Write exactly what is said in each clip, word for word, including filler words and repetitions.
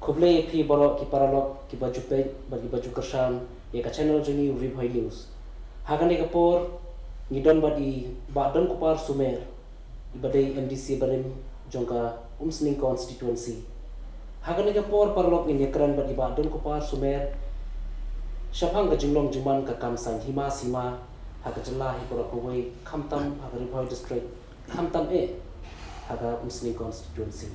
Khublei ïa phi baroh ki paralok kiba ju peit bad kiba ju kyrshan ïa ka channel jong ngi u Ri Bhoi News. Ha kane ka por ngi don bad i Bah Donkupar Sumer, iba dei M D C barim jong ka Umsning constituency. Ha kane ka por paralok ngin ïakren bad i Bah Donkupar Sumer shaphang ka jinglong jingman ka kam saiñ hima sima ha ka jylla hi baroh kawei, khamtam ha ka Ri Bhoi District, khamtam eh ha ka Umsning constituency.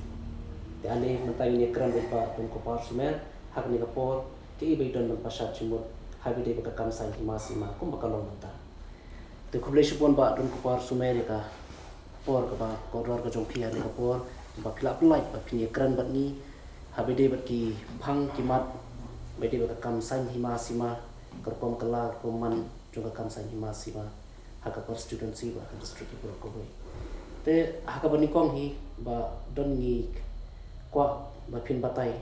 Te ale mynta ngin ïakren bad i Bah Donkupar Sumer ha kane ka por, kaei ba i don ban pynshad jingmut ha ba ïadei bad ka kam saiñ hima sima kumba ka long mynta. Te khublei shibun Bah Donkupar Sumer ïa ka por kaba kordor ka jong phi ha kane ka por, ba phi la pynlait ba phin ïakren bad ngi ha ba ïadei bad ki phang ki mat ba ïadei bad ka kam saiñ hima sima, ka rukom kylla, ka rukom man jong ka kam saiñ hima sima ha ka constituency bad ka district hi baroh kawei. Te ha kaba nyngkong hi Bah, don ngi kwah ba phin batai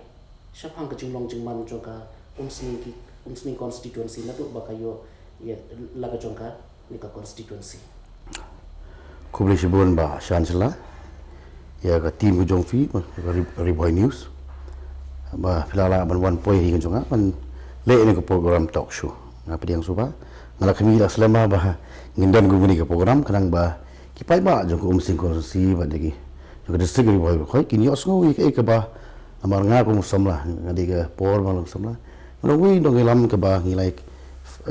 shaphang ka jinglong jingman jong ka Umsning ki, Umsning constituency naduh ba ka ïoh ïa la ka jong kane ka constituency. Khublei shibun Bah Shan Shylla, ïa ka team ka jong phi, ïa ka Ri-, Ri Bhoi News, ba phi la lah ban wan poi hi ka jong nga ban leh ïa kane ka program talk show. Nga pdiang sngewbha, nga la khmih la slem ba ngin don kum kane ka program, khnang ba ki paidbah jong ka Umsning constituency bad ïa ki jong ka district Ri Bhoi Bakhoi kin ïohsngew ïa kaei kaba, namar nga kum u samla, nga dei ka por ba long samla, nga long uwei na ki nongïalam kaba ngi la,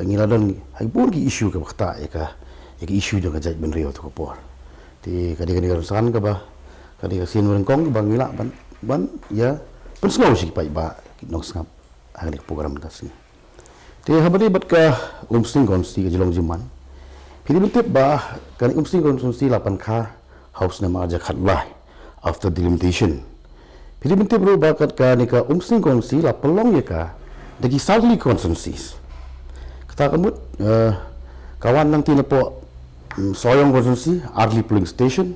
ngi la don ha bun ki issue kaba ktah ïa ka, ïa ka issue jong ka jaitbynriew ha kato ka por. Te ka dei kane ka rynsan kaba, ka dei ka sien ba nyngkong kaba ngi lah ban, ban ïa pynsngew sha ki paidbah, ki nongsngap ha kane ka program mynta ka sngi. Te ha ba ïadei bad ka Umsning constituency, ka jinglong jingman, phi dei ban tip ba kane Umsning constituency la pynkha ha u snem arhajar khatlai after delimitation. Phi dei ban tip ruh ba kat kane ka Umsning constituency la pynlong ïa ka da ki saw tylli ki constituencies. Kata ka mut, eh, ka wan nangta napoh, mm, Sohiong constituency, arli polling station.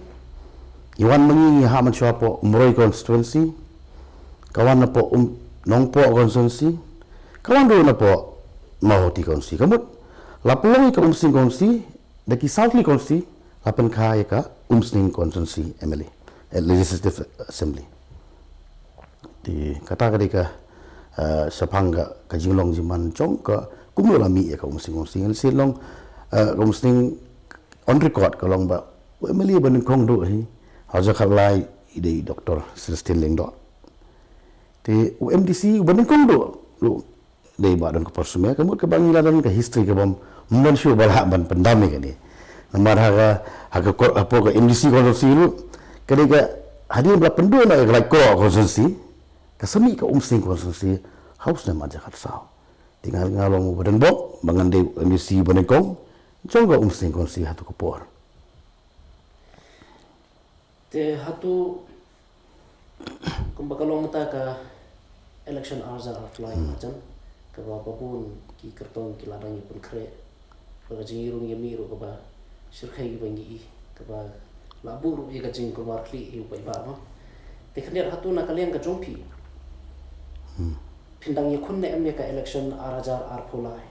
Ngi wan ma ngi, ngi hap mynshuwa hapoh Umroi constituency. Ka wan napoh, um, Nongpoh constituency. Ka wan ruh napoh Mawhati constituency. Ka mut la pynlong ïa ka Umsning constituency da ki saw tylli ki constituency, la pynkha ïa ka Umsning constituency M L A, eh, Legislative Assembly. Te kata ka dei ka, eh, shaphang ka, ka jinglong jingman jong ka, kumno la mih ïa ka Umsning constituency. Ngan shu ong, eh, ka Umsning on record ka long ba u M L A ba nyngkong duh hi ha arhajar khatlai i dei Doctor Celestine Lyngdoh. Te u M D C uba nyngkong duh ruh dei Bah Donkupar Sumer. Ka mut kaba ngi la don ka history kaba ym don shuh ba lah ban pyndam ïa kane. Namar ha ka, ha ka ko-, hapoh ka M D C constituency ruh, ka dei ka, hadien ba la pynduh noh ïa ka Laitkroh constituency, ka sa mih ka Umsning constituency ha u snem arhajar khatsaw. Te nga, nga long uba donbok ba ngan dei u M D C uba nyngkong jong ka Umsning constituency ha kato ka por. Te hato kumba ka long mynta ka election arhajar arphew lai, hmm, marjan, kaba babun ki kyrtong ki la dang ïa pynkhreh, bad ka jingïarung ïamih ruh kaba shyrkhei kaba ngi i, kaba la buh ruh ïa ka jingkulmar khlieh ïa u paidbah, mo. Te khyndiat hato na ka liang ka jong phi, hmm, phin dang ïakhun ne em ïa ka election arhajar arphew lai?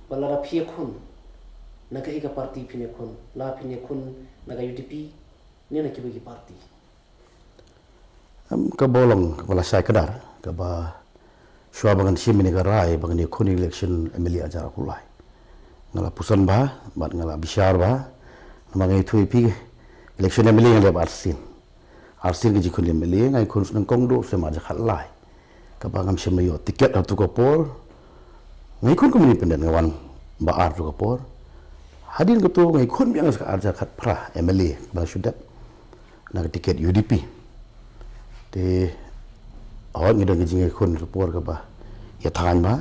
Bad lada phi ïakhun, na kaei ka party phin ïakhun? La phin ïakhun na ka U D P ne na kiwei ki party? Em, kaba long, kaba la shai kdar, kaba shuwa ba ngan shim ïa kane ka rai ba ngan ïakhun election M L A arhajar arphew lai, nga la puson bha bad nga la bishar bha. Namar nga ïathuh ïa phi, election M L A nga la ïaleh arsien. Arsien ka jingkhun M L A, nga ïakhun shu nyngkong duh snem arhajar khatlai. Kaba ngam shym la ïoh ticket ha kato ka por. Nga ïakhun kum independent, nga wan ba ar ha kato ka por. Hadien kato nga ïakhun biang ha ka arhajar khatphra M L A ba la shu dep na ka ticket U D P. Te hooid, ngi don ka jingïakhun ha kato ka por kaba ïa thaiñ bha.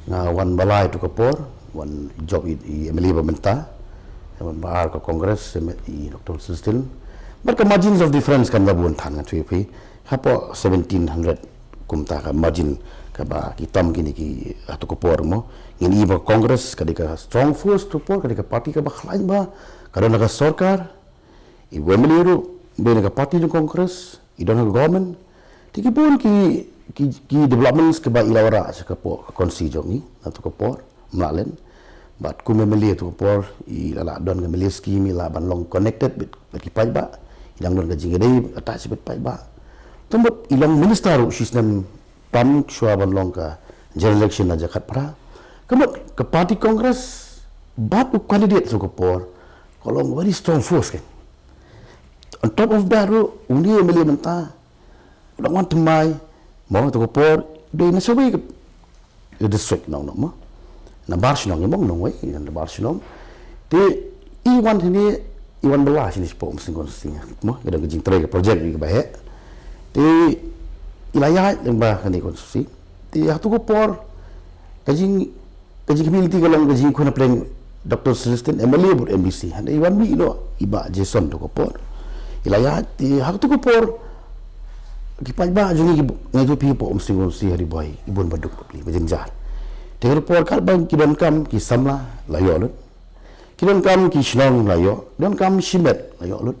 Nga wan ba lai ha kato ka por, wan jop i, i M L A ba mynta. Wan ba ar ka Congress, em, i Doctor Celestine. Bad ka margins of difference kan da bun than, ngan ïathuh ïa phi. Hapoh seventeen hundred kumta ka margin kaba ki tam kine ki ha kato ka por, mo. Ngin i ba Congress ka dei ka strong force ha kato ka por, ka dei ka party kaba khlaiñ bha, ka don ha ka sorkar. I M L A ruh ba na ka party jong Congress, i don ha ka government. Te ki bun ki, ki, ki developments kiba i la wanrah sha ka por, ka constituency jong i, na kato ka por, ym lah len. Bad kum M L A kato ka por, i la lah don ka M L A scheme, i lah ban long connected bad, bad ki paidbah, i dang don ka jingïadei, attach bad paidbah. Te mut i long minister ruh shisnem pam shuwa ban long ka general election ha ka khatphra. Ka mut ka party Congress bad u candidate sa ka por ka long very strong force kan. On top of that ruh, une u M L A mynta u dang wan thymmai, mo, ha ka por u dei na shawei ka district nong nong mo. Na bar shnong i mong nong wei, na bar shnong. Te i wan hini, i wan bylla shini shapoh Umsning constituency mo, ka dang ka jingtrei ka project ri kaba heh. Te i la ïaid lyngba kane ka constituency. Te ha ka por ka jing ka jingkmen lynti ka long ka jingkhun hapdeng Doctor Celestine, M L A bad M D C. Hynrei i wan mih noh i Bah Jason ha ka por. I la ïaid, te ha ka por ki paidbah jong ngi, ngi tu phi hapoh Umsning constituency ha Ri Bhoi, i bun ba duk bapli ba jynjar. Te ha ka por katba ki donkam ki samla la ïoh lut, ki donkam ki shnong la ïoh, donkam shimet la ïoh lut.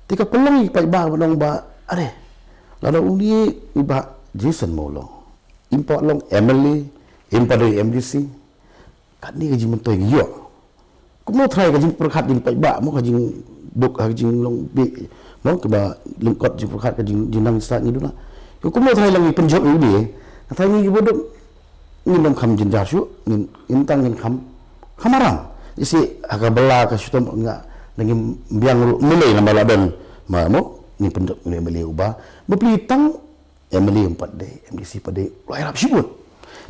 Te ka pynlong ïa ki paidbah ba ong ba, are, lada une i Bah Jason mo u long, im pat long M L A, im pat dei M D C, katne ka jingmyntoi ngi ïoh. Kumno tharai ka jingpyrkhat jingpaidbah mo, ka jingduk, ka jinglong bih mo, kaba lyngkot jingpyrkhat ka jing, jingnang jingstad ngi duna. Kumno tharai la ngi pynjop ïa u dei, tharai ngi kiba duk ngin ym kham jynjar shuh, ngin, ngin tang ngin kham, kham aram. Isi ha ka bylla ka shitom nga, la ngim biang ruh mynlei namar la don ma mo, ngin pynjop ïa u M L A uba bapli, tang M L A em pat dei, M D C pat dei, la ïarap shibun.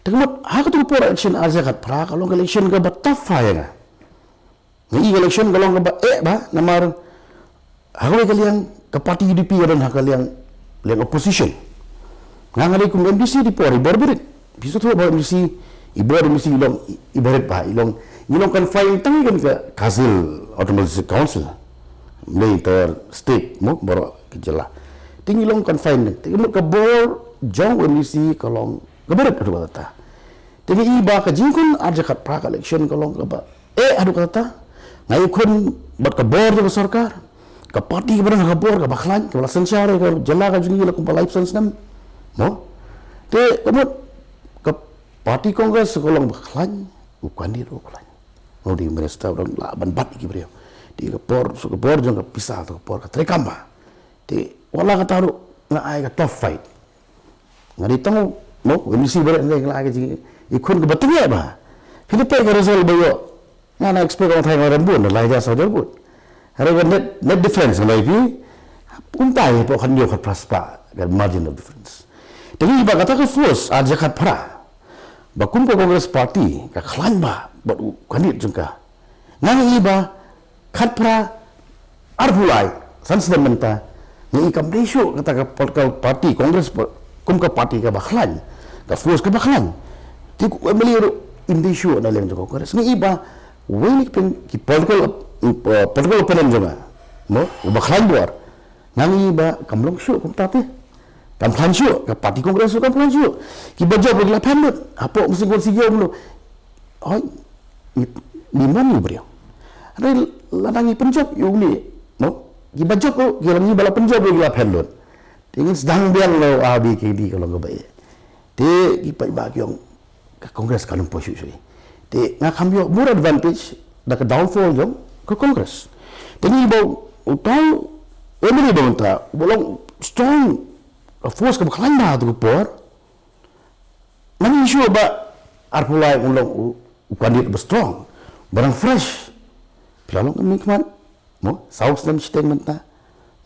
Te ka mut ha katu ka por election ar hajar khatphra ka long ka election kaba tough ïa nga. Nga i ka election ka long kaba eh bha namar ha kawei ka liang ka party U D P ka don ha ka liang, liang opposition. Nga, nga dei kum M D C, dei por i bor barit. Phi sngewthuh ba M D C, i bor M D C i long i barit bha, i long, i long confined tang ïa ka Khasi Hills Autonomous District Council. Mynta state mo, baroh ka jylla. Te ngi long confined, te ka mut ka bor jong M D C ka long kaba rit haduh katta. Te ngi i ba ka jingkhun ar hajar khatphra ka election ka long kaba eh haduh katta. Nga i khun bad ka bor jong ka sorkar, ka party kaba don ha ka bor kaba khlaiñ, kaba la synshar ïa ka jylla ka jong ngi la kumba laiphew san snem. Mo? Te ka mut ka party Congress ka long ba khlaiñ, u candidate u khlaiñ. Nga dei u minister u dang lah ban bat ïa ki briew. Te ka por, sa ka bor jong ka pisa, sa ka por ka treikam bha. Te wat la katta ruh nga ai ka tough fight. Nga dei tang u, mo, u M D C barit, nga la ai ka jing, i khun kaba tyngeh bha. Phi la peit ka result ba ïoh. Nga, nga expect ong tharai nga rem bun, lai hajar saw hajar vote. Hynrei ka net, net difference nga la ai phi, kumta hi hapoh khathynñiew khatphra spah ka margin of difference. Te ngi i ba kata ka force ar hajar khatphra, ba kum ka Congress Party ka khlaiñ bha bad u candidate jong ka. Nga ngi i ba khatphra, arphew lai, san snem mynta, ngi i kam dei shuh kata ka political party Congress pa-, kum ka party kaba khlaiñ, ka force kaba khlaiñ. Te u M L A ruh im dei shuh na liang jong ka Congress. Ngi i ba wei na ki pyn-, ki political op-, uh, political opponent jong nga, mo, uba khlaiñ bor. Nga ngi i ba kam long shuh kumta te. Kam khlaiñ shuh, ka party Congress ruh kam khlaiñ shuh. Kiba jop ruh ki la pynlut, hapoh Umsning constituency ïoh mano. Hoi, ngi, ngi mon ïa u briew. Hynrei lada ngi pynjop ïa une, mo? Kiba jop ruh, ki la, ngi ba la pynjop ruh ki la pynlut. Te ngin sdang biang noh, A B K D ka long kaba eh. Te ki paidbah ki ong ka Congress kan ym poi shuh shuh. Te nga kham ïoh more advantage da ka downfall jong ka Congress. Te ngi ba utai u M L A ba mynta uba long strong, ka force kaba khlaiñ bha ha katu ka por. Nga ïohi shuh ba arphew lai un long u, u candidate ba strong, ba dang fresh. Phi la long mynkhmat, mo, saw snem shiteng mynta.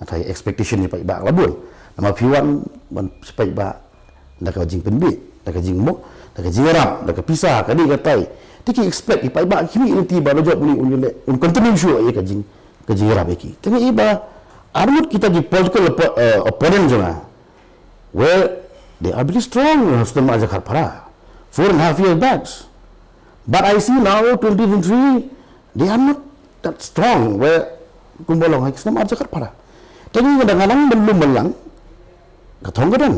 Nga tharai expectation jong paidbah la bun. Namar phi wan ban sha paidbah da ka jingpynbeit, da ka jingmut, da ka jingïarap, da ka pisa, ka dei ka tai. Te ki expect, ki paidbah ki mih lynti ba la jop une, un ïaleh, un continue shuh ïa ka jing, ka jingïarap ïa ki. Te nga i ba arngut kita ki political oppo-, eh, opponent jong nga, where they are very strong ha snem ar hajar khatphra, four and a half years back. But I see now, twenty twenty-three, they are not that strong, where kumba long ha snem ar hajar khatphra. Te ngi nga dang, nga dang ban lum ban lang, ka thong ka don.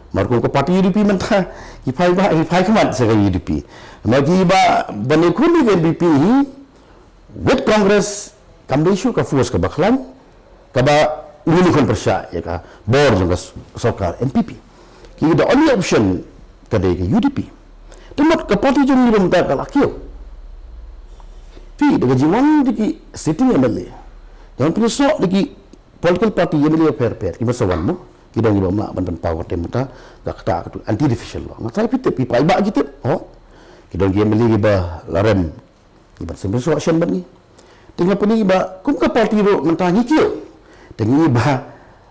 Namar kum ka party U D P mynta, ki phai ba, ki phai khmat sha ka U D P. Namar ki ba, ban ïakhun ïa ka N P P hi, with Congress, kam dei shuh ka force kaba khlaiñ, kaba ngi khun pyrshah ïa ka bor jong ka s-, sorkar N P P. Ki, the only option ka dei ka U D P. Te mut ka party jong ngi ruh mynta ka la kiew. Phi, da ka jingwan da ki sitting M L A, jong phi, snoh da ki political party M L A pher pher, kiba sa wan mo. Ki don kiba ym lah ban pynpaw ka tem mynta, ka kata ka tu anti deficit law. Nga trai phi tip, phi paidbah ki tip. Oh. Ki don ki M L A kiba la rem, kiba sngewsih shuh shen bad ngi. Te nga pyni ba kum ka party ruh mynta ngi kiew. Te ngi ba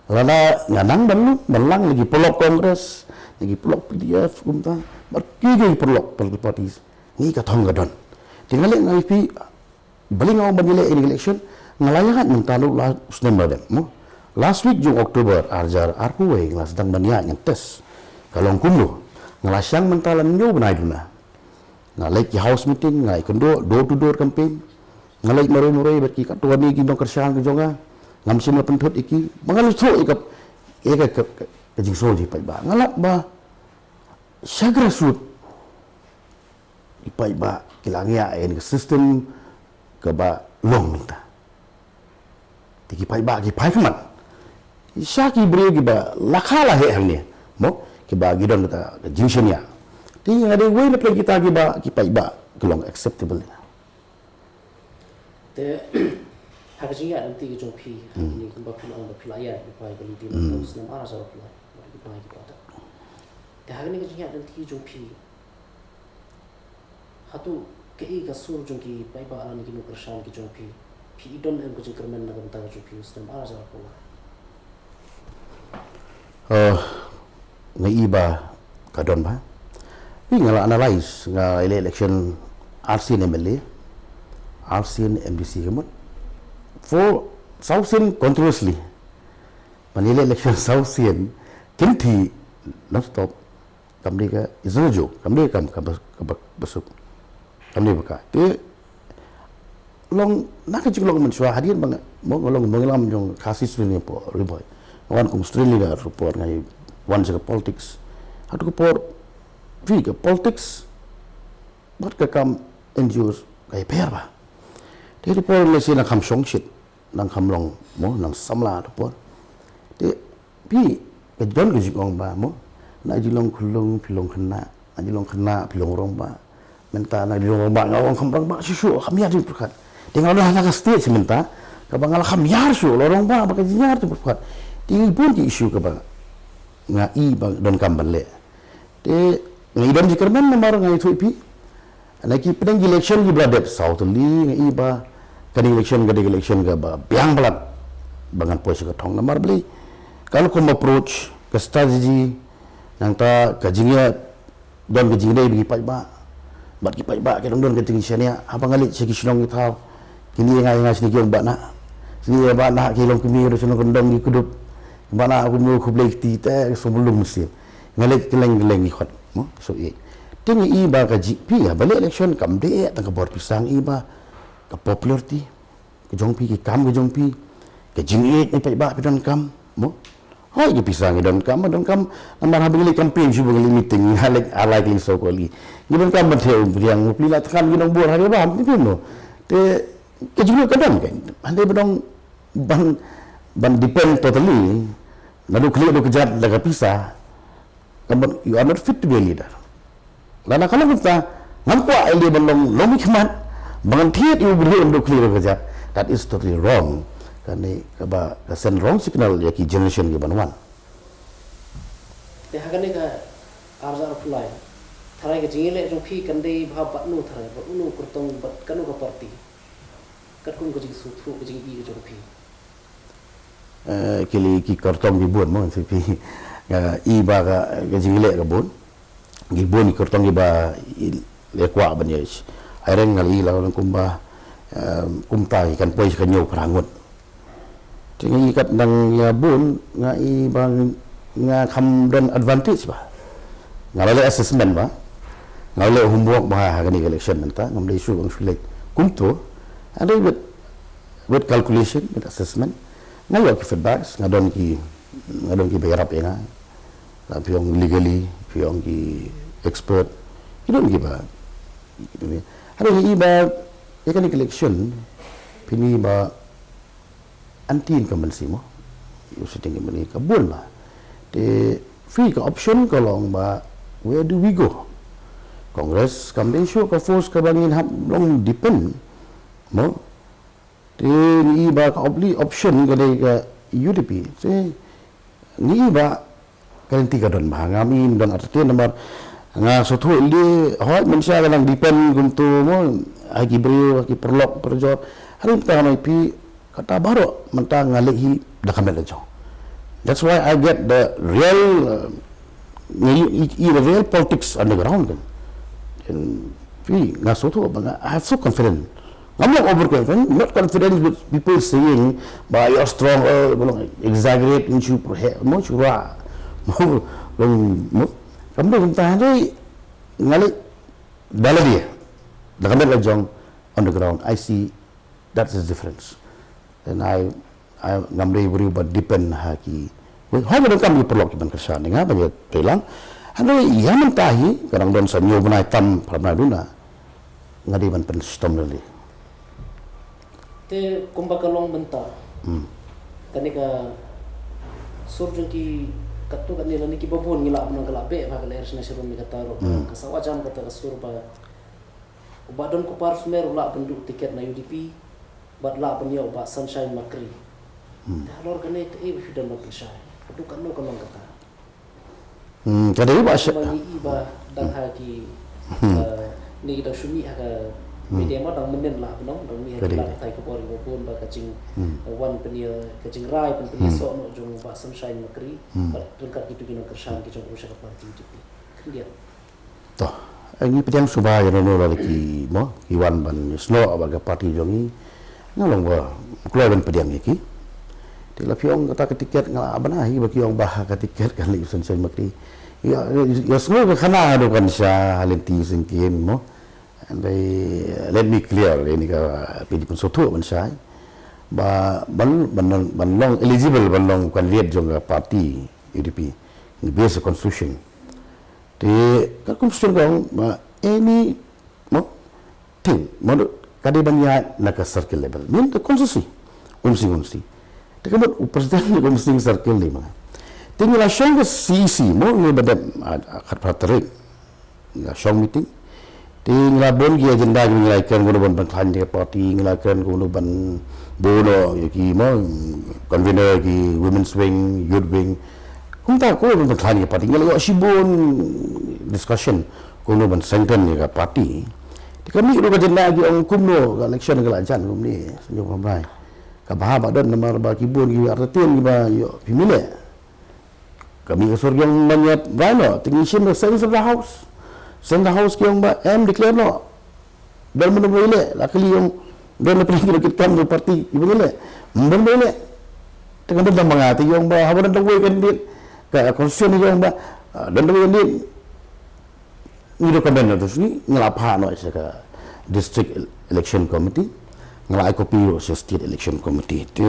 lada nga nang ban lu, ban lang lagi paralok Congress, lagi paralok P D F, kumta. Bad ki ki paralok political parties. Ngi ka thong ka don. Te nga leh nga phi, balei nga ong ban ïaleh ïa ka election, nga la ïaid mynta ruh la u snem ba dep mo. Last week jong October arhajar arphew wei nga la sdang ban ïaid ngan test. Ka long kumno. Nga la shang mynta la hynñiew bnai duna. Nga leit ki house meeting, nga ïakynduh door to door campaign. Nga leit marwei marwei bad ki katto katne ki nongkyrshan ka jong nga. Ngam shym la pynthut ïa ki. Ba ngan ïathuh ïa ka, ïa ka, ka, ka, ka jingsngewsih paidbah. Nga lap ba sha grassroot ki paidbah ki la ngiah ïa ka system kaba long mynta. Te ki paidbah ki phai khmat sha ki briew kiba la kha la heh hangne mo, kiba ki don kata ka jingshaniah. Te nga dei uwei na pdeng kita kiba ki paidbah ki long acceptable. Te ha ka jingïaid lynti ka jong phi, ha kane kumba phi la ong ba phi la ïaid lypa ïa ka lynti na ka snem arhajar arphew lai, bad ki bnai kiba dang. Te ha kane ka jingïaid lynti ka jong phi, hato kaei ka sur jong ki paidbah lane ki nongkyrshan ki jong phi, phi i don em ka jingkyrmen na ka bynta ka jong phi u snem arhajar arphew lai? Eh, nga i ba ka don ba. Phi nga la analyse, nga ïaleh election arsien M L A, arsien M D C ka mut. For saw sien continuously. Ban ïaleh election saw sien kynthih non-stop. Kam dei ka, it's not a joke. Kam dei ka kam, kam ba, ka ba, ba suk. Kam dei ba ka. Te long na ka jinglong mynshuwa hadien ba nga, mo nga long nongïalam jong Khasi Student Union hapoh Ri Bhoi. Nga wan kum student leader, haduh por nga wan sha ka politics. Haduh ka por, phi ka politics bad ka kam N G Os ka ïapher ba. Te haduh por lehse nang kham shongshit, nang kham long, mo, nang samla haduh por. Te phi, ka don ka jingong ba mo, na jinglong khyllung phi long khynnah, na jinglong khynnah phi long rangbah. Mynta na jinglong rangbah nga ong kham rangbah shuh shuh, kham ïar jingpyrkhat. Te nga la don ha ka stage mynta kaba nga la kham ïar shuh, long rangbah bad ka jingïar jingpyrkhat. Te ngi bun ki issue kaba nga i ba donkam ban leh. Te nga i don jingkyrmen namar nga ïathuh ïa phi, na ki pdeng ki election kiba la dep saw tylli nga i ba kane ka election ka dei ka election kaba biang palat ba ngan poi sha ka thong. Namar balei? Ka rukom approach, ka strategy, nangta ka jingïadon ka jingïadei bad ki paidbah. Bad ki paidbah ki dang don ka jingshaniah, haba nga leit sha ki shnong ki thaw, kine ïa nga ïa nga shane ki ong Bah Nah. Shane ïa Bah Nah ki long kmie ruh shnong kyndong ki kdup. Bah Nah kumno khublei kti te sngewlung mynsiem. Nga leit kylleng kylleng ki khot mo, so i. Te nga i ba ka jingpyrshah ba leh election kam dei tang ka bor pisa, nga i ba ka popularity ka jong phi, ki kam ka jong phi, ka jingïeit na ki paidbah phi donkam mo. Hooid ki pisa ngi donkam, donkam namar haba ngi leit campaign shuh ba ngi leit meeting, nga leit ar lai kylleng saw kali. Ngi donkam ban thew umphniang, phi la thngan ngi nongbor ha ri bam, phi mo. Te ka jingïeit ka don kan. Hynrei ba dang ban, ban depend totally naduh khlieh naduh kjat da ka pisa. Ka mut, you are not fit to be a leader. Lada ka long kumta, ngam kwah ïaleh ban long longmihkhmat ba ngan thied ïa u briew naduh khlieh naduh kjat. That is totally wrong. Kane kaba ka send wrong signal ïa ki generation ki ban wan. Te ha kane ka arhajar arphew lai, tharai ka jingïaleh jong phi kan dei bha bad uno tharai, bad uno kyrtong, bad kano ka party? Katkum ka jingsngewthuh, ka jingi ka jong phi. Eh, ki lei ki kyrtong ki bun mo, phi, phi, eh, i ba ka, ka jingïaleh ka bun. Ki bun ki kyrtong kiba i, i kwah ban ïa. Ai reng nga la i la kumba, eh, kumta ki kan poi sha ka hynñiew phra ngut. Te nga i kat dang ïa bun, nga i ba nga kham don advantage ba. Nga la leh assessment ba. Nga la leh homework ba ha kane ka election mynta, ngam dei shuh ban shu leh kumto. Hynrei with, with calculation, with assessment. Nga ïoh ki feedbacks, nga don ki, nga don kiba ïarap ïa nga. Phi ong legally, phi ong ki expert. Ki don kiba. Hynrei nga i ba ïa kane ka election, phin i ba anti-incumbency mo. U sitting MLA ka bun ba. Te phi, ka option ka long ba, where do we go? Congress kam dei shuh ka force kaba ngin hap long depend mo. Te ngi i ba ka only option ka dei ka UDP. Te Ngi ba ka lynti ka don ba ngam im don artatien namar nga sngewthuh lei hooid mynshuwa ka dang depend kumto mo ha ki briew ha ki paralok parajor. Hynrei mynta nga ong ïa phi kata baroh mynta nga leh hi da ka met la jong. That's why I get the real uh, you, you, you the real politics on the ground kan. And phi nga sngewthuh ba nga I have so confident. Ngam long overconfident, not confident with people saying ba you're strong, uh, ba long exaggerate, ngi shu perhe mo shu ra mo long mo kam do kumta hynrei nga leh da la dia da ka met la jong on the ground I see that's the difference. And I, I ngam dei briew ba depend ha ki. Wei, hooid ba donkam ki paralok ki ban kyrshan ïa nga ban ïa trei lang. Hynrei ïa mynta hi ka dang don sa hynñiew bnai tam phra bnai duna. Nga dei ban pynshitom lei. Te kumba ka long mynta. Kane ka sur jong ki katto katne lane kiba bun ngi lah ban ong ka lah beh ba ka lyer shna sharum ïa kata ruh. Ka sawajam kata ka sur ba u Bah Donkupar Sumer u lah ban duh tiket na U D P bad lah ban ïoh u Bah Sunshine Makri. Te halor kane kaei ba phi don ban pynshai? Haduh katno ka long kata? Hmm, ka dei ba sha. Ba ngi i ba dang ha ki eh, ni ki dang shu mih ha ka media ma dang mynnin lah ban ong dang mih ha ki lad tai khubor kiba bun ba ka jing eh, wan pynïa ka jingrai ban pynïasoh noh jong u Bah Sunshine Makri bad ryngkat kito ki nongkyrshan ki jong u sha ka party U D P. Khyndiat. To, eh, ngi pdiang suba ïa nano la ki mo ki wan ban snoh ba ka party jong ngi. Nga long ba kloi ban pdiang ïa ki. Te la phi ong kata ka tiket nga la bana hi ba ki ong ba ka tiket kan lei Sunshine Makri. Ïa ïa sngew ka khana do kan sha ha lynti sngewthuh mo. And I, let me clear ini ka phi dei pynsngewthuh ban shai ba ban ban ban long eligible ban long candidate jong ka party U D P. Ngi base constitution. Te ka constitution ka ong ba any mo thing mo ka dei ban ïaid na ka circle level. Min ka constituency. Umsning umsning. Te ka mut u president ka Umsning circle ni ma. Te ngi la shong ka C E C mo ngi ba dep khatphra tarik. Ngi la shong meeting. Te ngi la bun ki agenda ngi la kren kumno ban pynkhlaiñ ïa ka party ngi la kren kumno ban bun ïa ki mo convener ki women's wing youth wing. Kumta kumno ban pynkhlaiñ ïa ka party ngi la ïoh shibun discussion kumno ban strengthen ïa ka party. Te ka mih ruh ka agenda ki ong kumno ka election ka la jan kumne sñiuh phamrai. Ka bha ba don namar ba ki bun ki artatien ki ba ïoh phi mine. Ka mih ka sur ki ong ban ïa brai noh te ngi shim da seng seng da house. Seng da house ki ong ba em declare noh. Don ban ïaleh la kali ong don na pring ki kit kam da party ki ban ïaleh. Ban ïaleh. Te kan don da manga te ki ong ba haba don da wei kan dit ka constitution ki ong ba don da wei kan dit. Ngi document na tu sini ngi la phah noh sha ka district election committee ngi la ai copy ruh sha state election committee te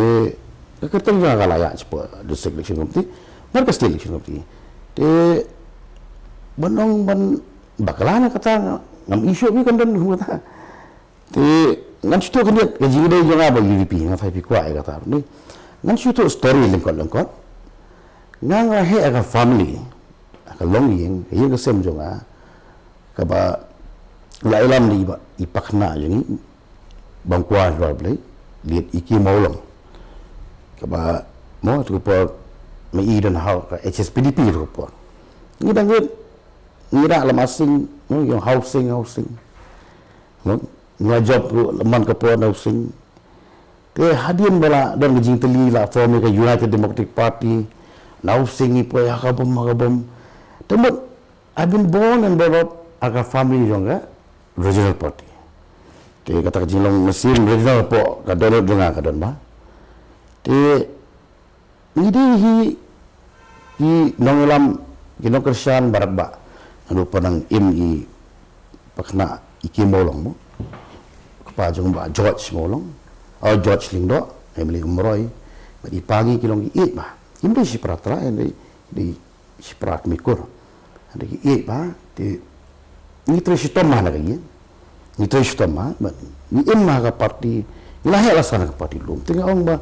ka kyrteng jong nga ka la ïaid shapoh district election committee bad ka state election committee te ban ong ban bakla na kata ngam issue bi kan don kum kata. Te ngan shu tuh khyndiat ka jingïadei jong nga bad U D P nga phai phi kwah ïa kata ne. Ngan shu tuh story lyngkot lyngkot. Nga nga heh ka family ka longïing ka ïing ka sem jong nga kaba la ïalam da i pakna jong i bangkwa jwar blei liet i ki mawlong kaba mo tu por me i don hau ka H S P D P tu por. Ngi dang ngi ngi da lam asing mo yong housing housing. Nga job ruh man ka por na housing. Te hadien ba la don ka jingtylli la form ka United Democratic Party na housing i poi ha ka bom ha ka bom. Te mut I've been born and brought up ha ka family jong ka regional party. Te kata ka jinglong mynsiem regional po ka don jong nga ka don ba. Te Ngi dei hi ki nongïalam ki nongkyrshan baroh ba. Naduh ba nang im i pakna i K Mawlong mo. Kpa jong Bah George Mawlong. Oh George Lyngdoh, Emily Umroi. Bad i pa ngi ki long ki ïeit ba. Im dei shipara trai, dei dei shipara kmikur. Hynrei ki ïeit ba te ngi trei shitom ma na ka ïing. Ngi trei shitom ma bad ngi im ma ka party. Ngi la heh la san ka party lum. Te nga ong ba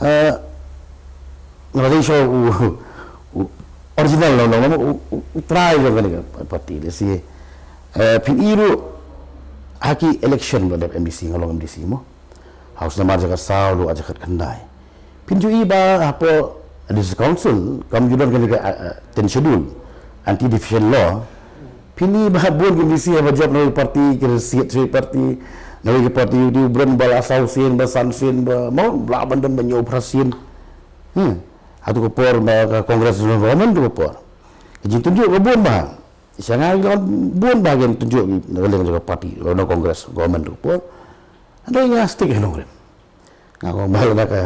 eh, nga la dei sha u u- original long long u u- u trai jong kane ka party. Lehse eh, phin i ruh ha ki election ba dep M D C nga long M D C mo. House number jaka saw ruh jaka khyndai. Phin ju i ba hapoh District Council, kam ju don kane ka, uh, uh, ten schedule, anti defection law. Phi ïohi ba bun ki MDC haba jop na ka party, ki receive na ka party, na ka party u dei u bren ba la saw sien, ba san sien, ba mo, ba la ban don ba hynñiew phra sien. Hmm. Hato ka por ba ka Congress government tu ka por. Ka jingtynjuh ka bun ba. Sha nga ki la bun ba ki tynjuh ki na ka liang jong ka party, na Congress government tu ka por. Hynrei nga stick ha nongrim. Nga ong ba lada ka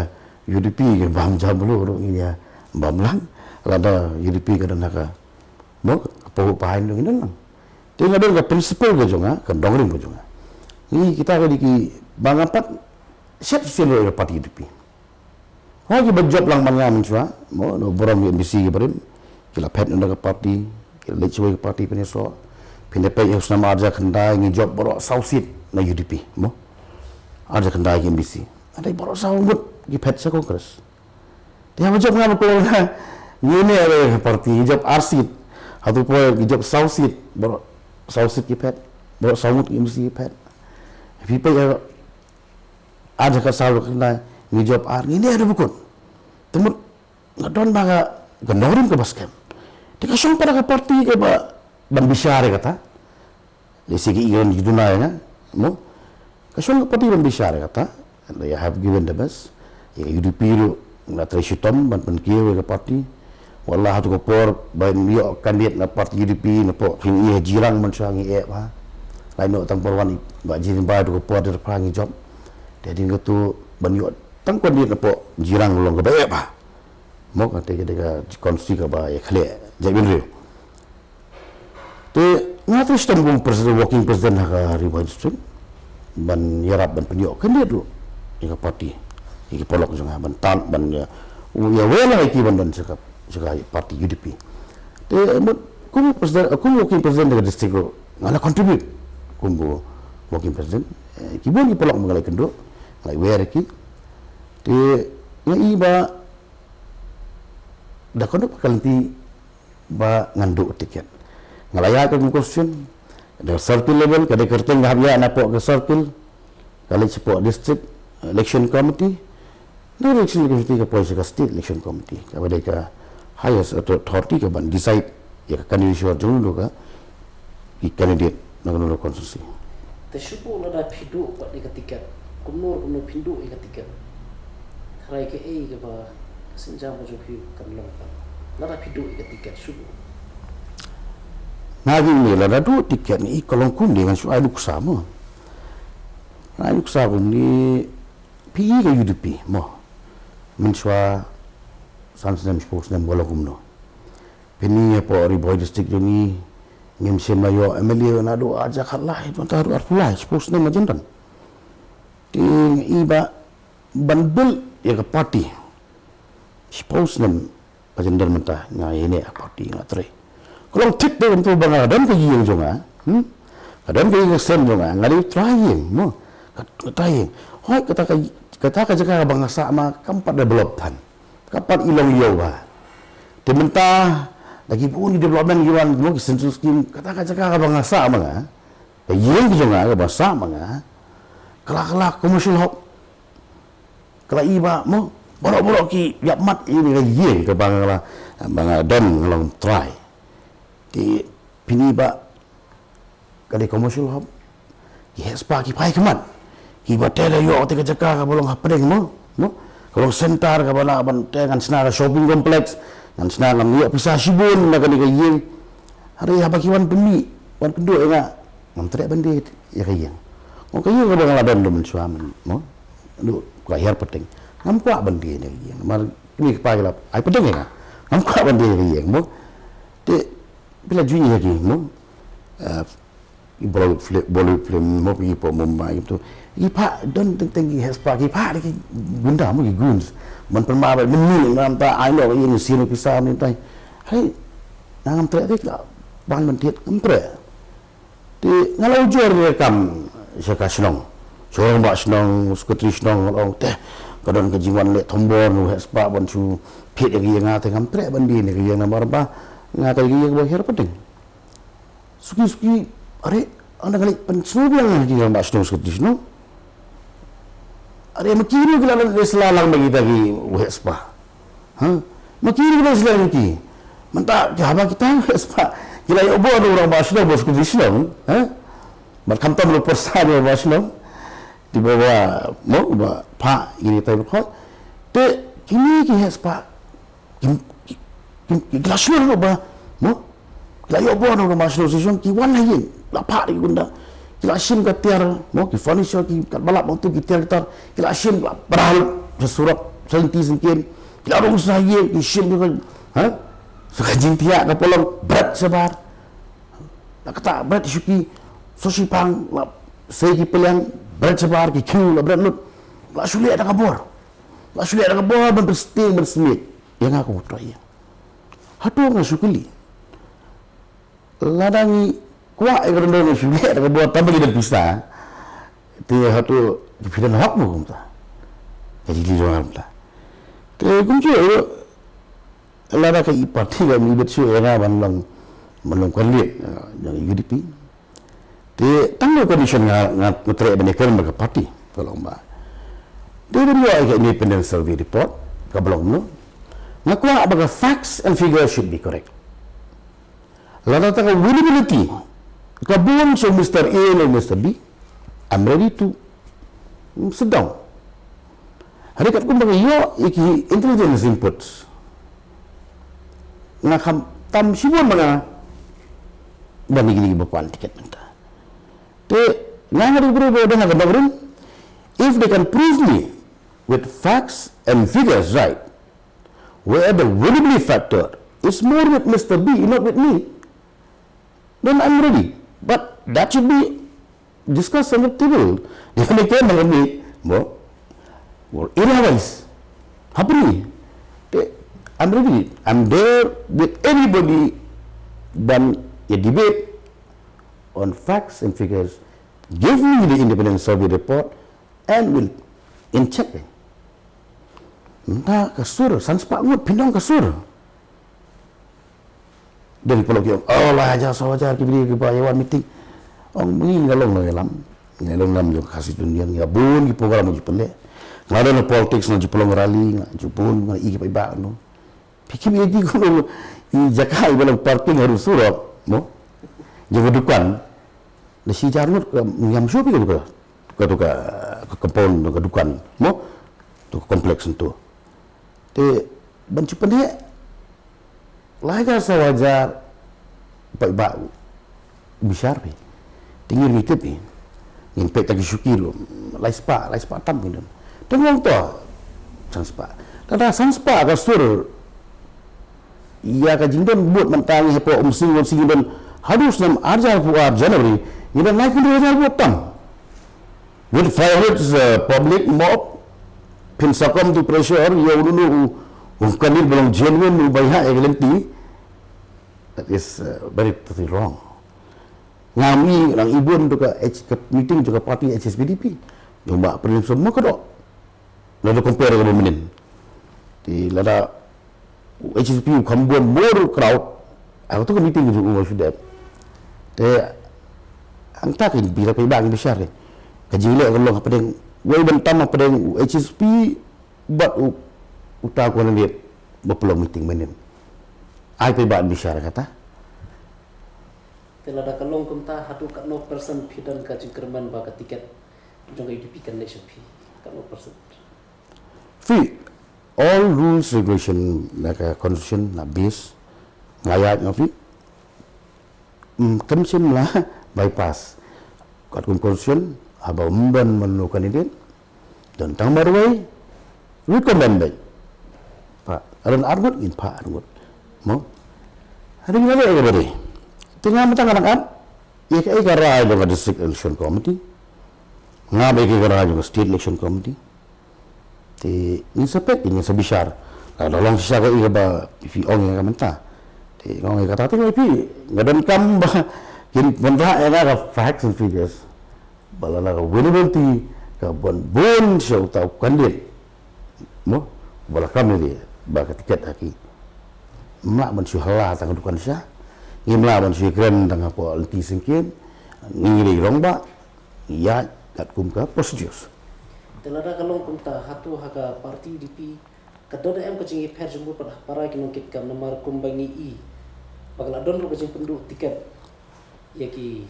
UDP ka bam jam ruh ngi ïa bam lang. Lada UDP ka don ha ka, mo, ka pahuh pahain ruh ngi don lang. Te nga don ka principle ka jong nga, ka nongrim ka jong nga. Ngi kita ka dei ki ba nga pat shet sien ruh ïa ka party UDP. Hooid, kiba jop lang man nga mynshuwa, mo, na burom ki MDC ki barim, ki la phet na ka party, ki la leit shuwa ka party pynïasoh. Phin da peit ha u snem ar hajar khyndai ngi jop baroh saw seat na UDP, mo. Ar hajar khyndai ki MDC. Hynrei baroh saw ngut ki phet sha Congress. Te haba jop nga ba khlem nga, ngi ne ka party ngi jop ar seat. Hato poi ngi jop saw seat, baroh saw seat ki phet, baroh saw ngut ki MDC ki phet. Phi peit ha ar hajar khatsaw khyndai ngi jop ar, ngi ne da ba kut. Te mut nga don ba ka, ka nongrim kaba skhem. Te ka shong pat ha ka party kaba ban bishar ïa kata. Lehse ki i ki duna ïa nga, mo. Ka shong ka party ban bishar ïa kata. And they have given the best. Ïa ka UDP ruh nga trei shitom ban pynkiew ïa ka party. Wat la hato ka por ban ïoh candidate na party UDP na pdeng phin ïa Jirang mynshuwa ngi eh ba. Lai noh tang por wan i ba Jirang ba hato ka por da pha ngi jop. Te hadien kata ban ïoh tang candidate na pdeng Jirang long kaba eh ba. Mo, kata ka dei ka constituency kaba ïa khleh jaitbynriew. Te nga trei shitom kum president, working president ha ka Ri Bhoi District ban ïarap ban pynïoh candidate ruh ïa ka party, ïa ki paralok jong nga ban tan ban ïa, u ïa wer lang ïa ki ban don sha ka, sha ka party UDP. Te mut kum president, kum working president da ka district ruh nga la contribute kum working president. Eh, ki bun ki paralok ba nga la ïakynduh, nga la ïawer ïa ki. Te nga i ba da kano ka lynti ba ngan duh ticket. Nga la ïaid ka constituency, da circle level, ka dei kyrteng ka hap ïaid na pdeng ka circle, ka leit sha pdeng district election committee, na election committee ka poi sha ka state election committee, kaba dei ka highest authority ka ban decide ïa ka candidature jong u ka ki candidate na ka constituency. Te shu buh lada phi duh pat ïa ka ticket. Kumno kumno phin duh ïa ka ticket. Tharai kaei kaba ka sienjam ka jong phi kan long pat. Lada phi duh ïa ka ticket shu buh. Nga ïohi lada duh ticket ngi i ka long kumne ngan shu ai nuksa mo. Nga ai nuksa kumne phi i ka UDP mo. Mynshuwa san snem shiphew snem ka long kumno. Phin i hapoh Ri Bhoi District jong ngi ngim shym la ïoh MLA naduh ar hajar khatlai, mynta haduh arphew lai, shiphew snem majan don. Te nga i ba ban build ïa ka party shiphew snem majan don mynta nga ïa ne party nga trei. Ka long thik te kumta ba nga don ka ïing jong nga. Hmm? Ka don ka ïing ka sem jong nga, nga dei trai ïing mo. Ka, ka trai ïing. Hooid kata ka, kata ka jaka ba nga sah ma kam pat develop than. Ka pat i long ïew ba. Te mynta da ki bun ki development ki wan mo ki central scheme kata ka jaka kaba nga sah ma nga. Ka ïing ki jong nga kaba sah ma nga. Ka la ka la commercial hub. Ka la i ba mo baroh baroh ki ïap mat ïa ka ïing kaba nga la ba nga don nga long trai. Te phin i ba ka dei commercial hub. Ki heh spah ki phai khmat. Kiba te da ïoh te ka jaka kaba long hapdeng mo. Mo. Ka long center kaba lah ban te ngan shna ka shopping complex. Ngan shna ngan ïoh pisa shibun na kane ka ïing. Hynrei haba ki wan pynmih, wan kynduh ïa nga. Ngam treh ban die ïa ka ïing. Mo ka ïing kaba nga la don da mynshuwa mo. Duh ka hiar pateng. Ngam kwah ban die ïa ka ïing. Namar kine ki pa ki la ai pateng ïa nga. Ngam kwah ban die ïa ka ïing mo. Te phi la ju ïohi ha ki mo. Eh, Bollywood film, Bollywood film mo ki pdeng Mumbai gitu. Ki phah don teng teng ki heh spah ki phah da ki gunda mo ki goons. Man pynmih ba mynnin ngam ta ai noh ïa ni sien pisa ni tai. Hei. Ngam treh te ka ban man tiet ngam treh. Te nga la ujor ïa kam sha ka shnong. Sha rangbah shnong, secretary shnong nga la ong te ka don ka jingwan leh thombor nu heh spah ban shu thied ïa ka ïing nga te ngam treh ban die ïa ka ïing namar ba nga ka ïing kaba hiar pateng. Suki suki, are, anda kali pen snow biang lagi yang bak snow suki snow. Are, maki ni kila dan sela lang bagi tagi wahek spa. Ha? Ma ki ri ba sdang ki. Mynta ki haba kita spah ki la ïoh bor na u rangbah shnong, bor secretary shnong, eh? Bad khamtam la pyrsa na u rangbah shnong. Te ba, ba, mo, ba phah ïa kine ki tai ba khot. Te kine ki heh spah ki, ki, ki, ki la shlur ruh ba, mo? Ki la ïoh bor na u rangbah shnong station, ki wan ha ïing, la phah da ki gunda. Ki la shim ka tiar, mo, ki furniture, ki katba lap, mo, tu ki tiar ki tar, ki la shim, la pynhap sha surok, sha lynti syngkien. Ki la rung sha ïing, ki shim ki, ha? Sa ka jingthiah ka polong, bret shabar. La ktah bret shuki, sa shiphang, la sei ki pliang, bret shabar, ki khiew, la bret lut. La shu leh da ka bor. La shu leh da ka bor, ban pynstieng, ban smiej. Ïa nga kum u trai ïing. Hato nga shu kylli. Lada ngi kwah ïa ka dondon ngi shu leh da ka bor tang ba ngi don pisa. Te hato phi don hok mo kumta. Ka jingkylli jong nga kumta. Te kumjuh ruh lada ka i party ka i bit shuh ïa nga ban long, ban long candidate, eh, jong U D P. Te tang na condition nga, nga, nga treh ban ïakren bad ka party, ka long ba. Te ban ïoh ïa ka independent survey report, kaba long kumno. Nga kwah ba ka facts and figures should be correct. Lada kata ka winnability ka bun sha u Mister A ne u Mister B, I'm ready to, mm, sit down. Hynrei katkum ba nga ïoh ïa ki intelligence inputs, nga khamtam shibun ma nga ban ïa kine kiba pan tiket mynta. Te nga nga dei u briew ba don ha ka nongrim. If they can prove me with facts and figures, right, where the winnability factor is more with Mister B, not with me, then I'm ready. But that should be discussed on the table. Di ban ïakren hangne, mo, or area wise, hapdeng. Te, I'm ready. I'm there with anybody ban ïa debate on facts and figures. Give me the independent survey report and we'll in check. Mynta ka sur, san spah ngut phin ong ka sur. Don ki paralok ki ong, oh, lai hajar, saw hajar ki briew kiba ïa wan meeting. Ong, ngi nga long nongïalam. Nga long nongïalam jong ka Khasi Students' Union, nga bun ki program ngi ju pynleh. Nga don ha politics, nga ju pynlong rally, nga ju bun, nga ïa ki paidbah, no. Phi khmih ïa ki, kumno, i jaka iba long parking haduh surok, no. Jaka dukan. Da shi hajar ngut, um, ngam sure phi ka dukan. Ka dukan, ka compound, ka dukan, no. Tu ka complex tu. Te ban shu pynheh lai hajar saw hajar, paidbah u bishar phi. Te ngi ruh ngi tip phi. Ngin peit ta ki shuki ruh lai spah, lai spah tam phi don. Te nga ong to san spah. Lada san spah ka sur ïa ka jingdon vote mynta ngi hapoh Umsning, Umsning ngi don haduh snem ar hajar arphew ar January ngi don lai phew hajar vote tam. With five hundred, uh, public mob, phin succumb to pressure, ïa uno uno u, u candidate ba long genuine, u bai hah ïa ka lynti. That is, uh, very totally wrong. Ngam i, ngam i bun tu ka H-, ka meeting tu ka party H S P D P. Jong Bah Prem Symbai ka dok. Lada compare ka ba mynnin. Te lada u H S P u kham bun more crowd, ha kato ka meeting ka jong u nga shu dep. Te hangta ki bishar, paidbah ki bishar. Ka jingleh ka long hapdeng, wei ban tam hapdeng u H S P bad u, uta u candidate ba pynlong meeting mynnin. Ai paidbah bishar kata. Te lada ka long kumta, haduh katno percent phi don ka jingkyrmen ba ka tiket jong ka U D P kan leit sha phi? Katno percent? Phi, all rules regulation na ka constitution, na base, nga ïaid nga phi. Mm, kam shym la bypass. Katkum constitution, haba ym don mano candidate, don tang marwei, recommend beit. Phah, don ar ngut, ngin phah ar ngut. Mo? Hynrei ngi la leh ïa kaba dei. Te nga mynta nga dang ap ïa kaei ka rai jong ka District Election Committee. Nga ap ïa kaei ka rai jong ka State Election Committee. Te ngin sa peit, ngin sa bishar. Lada long shisha kaei kaba phi ong ïa nga mynta. Te nga ong ïa kata te nga ong ïa phi, nga donkam ba kin wanrah ïa nga ka facts and figures. Ba lada ka winnability ka bun bun sha uta u candidate, mo, ba la kam ïaleh ba ka tiket ha ki. Ym lah ban shu hala tang ha dukan sha. Ngim lah ban shu ïakren tang hapoh lynti syngkien. Ngi dei rangbah, ngi ïaid katkum ka procedures. Te lada ka long kumta, hato ha ka party U D P Ka don em ka jingïapher jingmut pat ha para ki nongkitkam namar kumba ngi i ba ka la don ruh ka jingpynduh tiket ïa ki,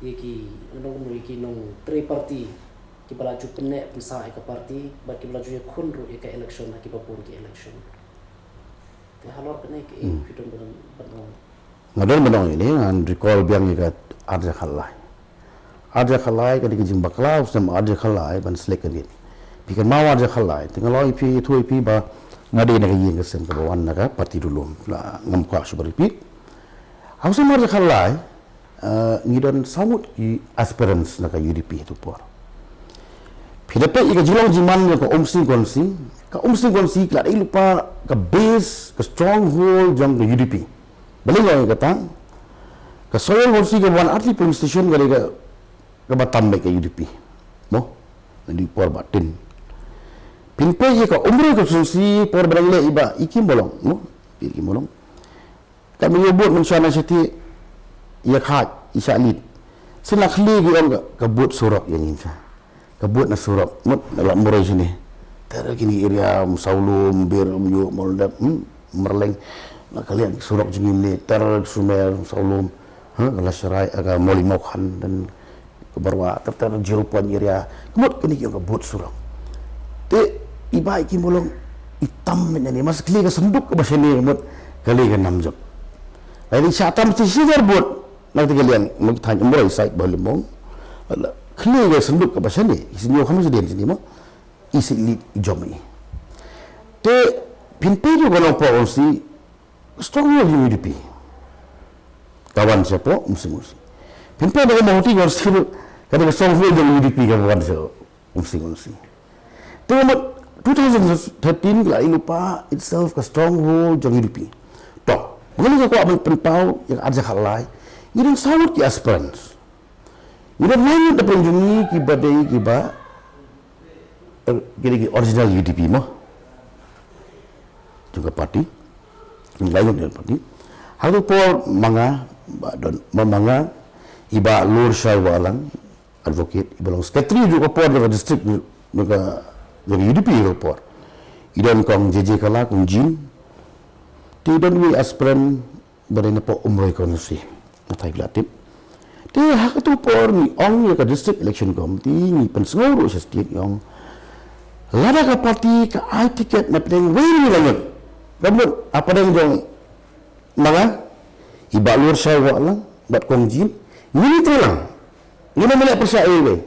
ïa ki nong, ïa ki nongtrei party kiba la ju pynneh pynsah ïa ka party bad kiba la ju ïakhun ruh ïa ka election ha kiba bun ki election. Te halor kane ka, hmm, phi don ban, ban ong? Nga don ban ong ïa ne, ngan recall biang ïa ka arja khatlai. Arja khatlai ka dei ka jingbakla u snem arja khatlai ban select candidate. Phi kynmaw arja khatlai, te nga la ong ïa phi, ïathuh ïa phi ba nga dei na ka ïing ka sem kaba wan na ka party dulum. La ngam kwah shuh ban repeat. Ha u snem arja khatlai, eh, ngi don saw ngut ki aspirants na ka U D P ha tu por. Phi da peit ïa ka jinglong jingman ïa ka Umsning constituency, ka Umsning constituency ka la dei lypa ka base, ka stronghold jong ka U D P. Balei nga ong ïa kata? Ka Sohiong constituency kaba wan artylli polling station ka dei ka, kaba tam beit ka U D P. Mo? Naduh por Bah Tyn. Phin peit ïa ka Umroi constituency por ba dang leh i Bah Ikim Bolong. Mo? Ikim Bolong. Ka me ïoh vote mynshuwa na shatei ïa Khaid, i Shah Lid. Shen la khlieh ki ong ka, ka vote surok ïa ngin sa. Ka vote na surok, mut na la Umroi shane. Ter kine area Umsawlum, Bir, Umïoh, Moldep, hmm, Marleng. La ka liang surok jong ngi ne, ter Sumer, Umsawlum. Ha, ka Lashrai, ka Mawlai Mawkhan, dan ka Barwa, ter ter zero point area. Mut kine ki ong ka vote surok. Te i Bah Ikim Bolong i tam ne, mas khlieh ka synduk kaba shane, mut ka liang ka nam jop. Lai dei sha tam shi shi vote. Na kata ka liang, mut thaiñ Umroi side Bah Lymbong. Khlieh ka synduk kaba shane, i Sniawkham sdien shane mo. I Shah Lid i jop i. Te phin peit ïa ka Nongpoh constituency, stronghold jong U D P. Ka wan shapoh Umsning constituency. Phin peit ïa ka Mawhati constituency, ka dei ka stronghold jong U D P kaba wan shapoh Umsning constituency. Te mut two thousand thirteen ka la i lypa itself ka stronghold jong U D P. To, balei nga kwah ban pynpaw ïa ka arja khatlai. Ngi don saw ngut ki aspirants. Ngi don lai ngut na pdeng jong ngi kiba dei kiba, eh, ki dei ki original U D P mo. Jong ka party. Ngi lai ngut na party. Ha tu por ma nga, ba don, ma, ma nga, i Bah Lurshai Wahlang, advocate, i ba long secretary jong ka por jong ka district jong ka, jong ka U D P jong ka por. I don Kong J J Kala, Kong Jin. Te i don wei aspirant ba dei napoh Umroi constituency. Nga thait phi la tip. Te ha katu por ngi ong ïa ka District Election Committee, ngi pynsngew ruh sha state, ngi ong lada ka party ka ai ticket na pdeng wei ngi la ngut. Ka mut ha pdeng jong ma nga, i Bah Lurshai Wahlang bad Kong Jin, ngin ïatrei lang. Ngin ym leh pyrshah ei ei.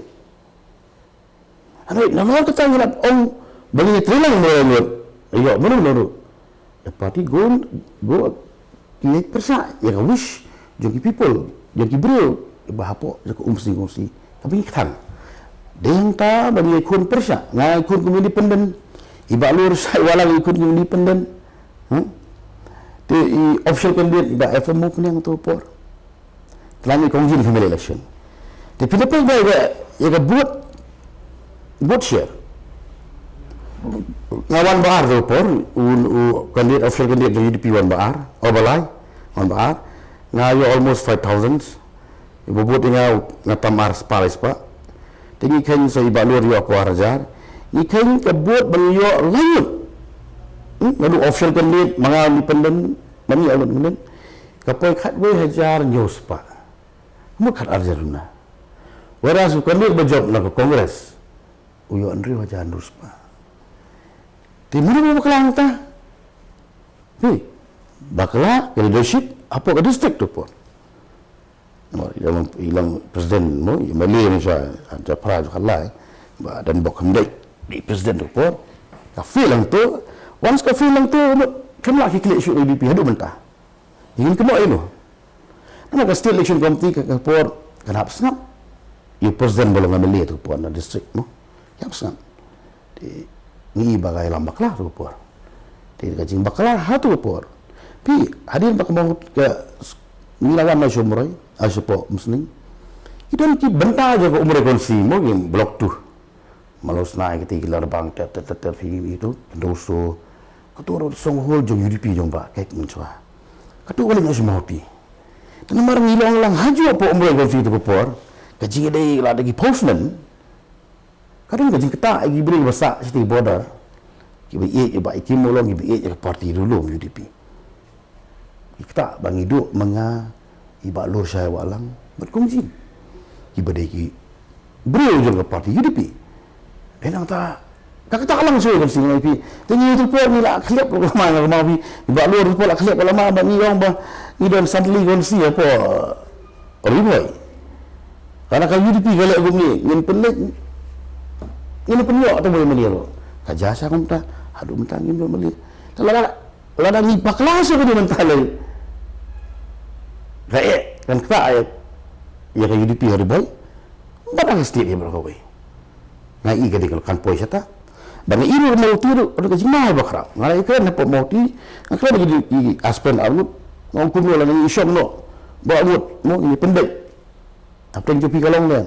Hynrei nalor kata ngi la ong ba ngi ïatrei lang mo ngut. Ïoh mano mano ruh. The party go, go, ki pyrshah ïa ka wish jong ki people, jong ki briew ba hapoh jong ka Umsning constituency. Kaba ngi kthang. Dei hangta ba ngi ïakhun pyrshah, nga ïakhun kum independent. I Bah Lurshai Wahlang ïakhun kum independent. Hmm? Te i official candidate i Bah F M Mawphniang tu por. Te la mih Kong Jin ka M L A election. Te phi da peit ba ïa ka, ïa ka vote, vote share. Nga wan ba ar tu por, u, u candidate, official candidate jong U D P wan ba ar, o ba lai, wan ba ar. Nga ïoh almost five thousand. Ba vote ïa nga, nga tam ar spah lai spah. Te ngi kheiñ sa i Bah Lur ïoh hapoh ar hajar. Ngi kheiñ ka vote ba ngi ïoh lai ngut. Hmm, naduh official candidate, ma nga independent, ma ngi independent. Ka poi khatwei hajar hynñiew spah. Mut khat ar hajar duna. Whereas u candidate ba jop na ka Congress u ïoh hynriew hajar hynriew spah. Te mano ba bakla hangta? Phi bakla ka leadership hapoh ka district tu por. Mo, i long, i long president mo, i M L A mo sha, ha Jaffra jong ka lai. Ba Donbok Khamdei, i president tu por. Ka fail hangto, once ka fail hangto, mo, kam lah ki khleh shuh U D P haduh mynta. Ngin kynnoh ïa no. Namar ka State Election Committee ka, ka por kan hap sngap ïa u president ba long M L A tu por na district mo. Hap sngap. Te ngi ba ka ïalam bakla tu por. Te ka jingbakla ha tu por. Phi hadien ba ka Mawhati ka ngi la wan na Umroi, ha shapoh Umsning. Ki don ki bynta jong ka Umroi constituency mo, ki Block two. Mawlawsnai kiti ki Larbang ter ter ter ter phi itu, Doso. Katu ruh stronghold jong U D P jong Bah Kek mynshuwa. Katu ka leit na Mawhati. Te namar ngi long lang hajuh hapoh Umroi constituency tu ka por, ka jingïadei la da ki postman. Ka don ka jingktah ïa ki briew ba sah sha border. Kiba ïeit ïa Bah Hakim Molong, kiba ïeit ïa ka party ruh lum U D P. Ki ktah ba ngi duh ma nga, i Bah Lurshai Wahlang bad Kumjin, kiba dei ki briew jong ka party U D P. Dei nangta ka ktah lang shuh kan sing phi. Te ngi tu por ngi la khlieh lama, lama phi. Bah Lur tu por la khlieh lama ba ngi ong ba ngi don san tylli constituency hapoh Ri Bhoi. Lada ka U D P ka leh kumne, ngin pynleit, ngin pynïoh te boi mane ruh. Ka jia sha kumta, haduh mynta ngim don mane. Te lada, lada ngi bakla sha kane mynta lei, ka eh, kan ktah eh ïa ka U D P ha Ri Bhoi. Bad ha ka state hi baroh kawei. Nga i ka dei ka kan poi shata. Ba nga i ruh Mawhati ruh, ruh ka jingma ba khraw. Nga la i kren hapoh Mawhati, nga kren ïa ki, ki Aspen Arngut. Nga ong kumno lada ngi shong noh, ba Arngut, mo, ngi pynbeit. Hapdeng jong phi ka long ne.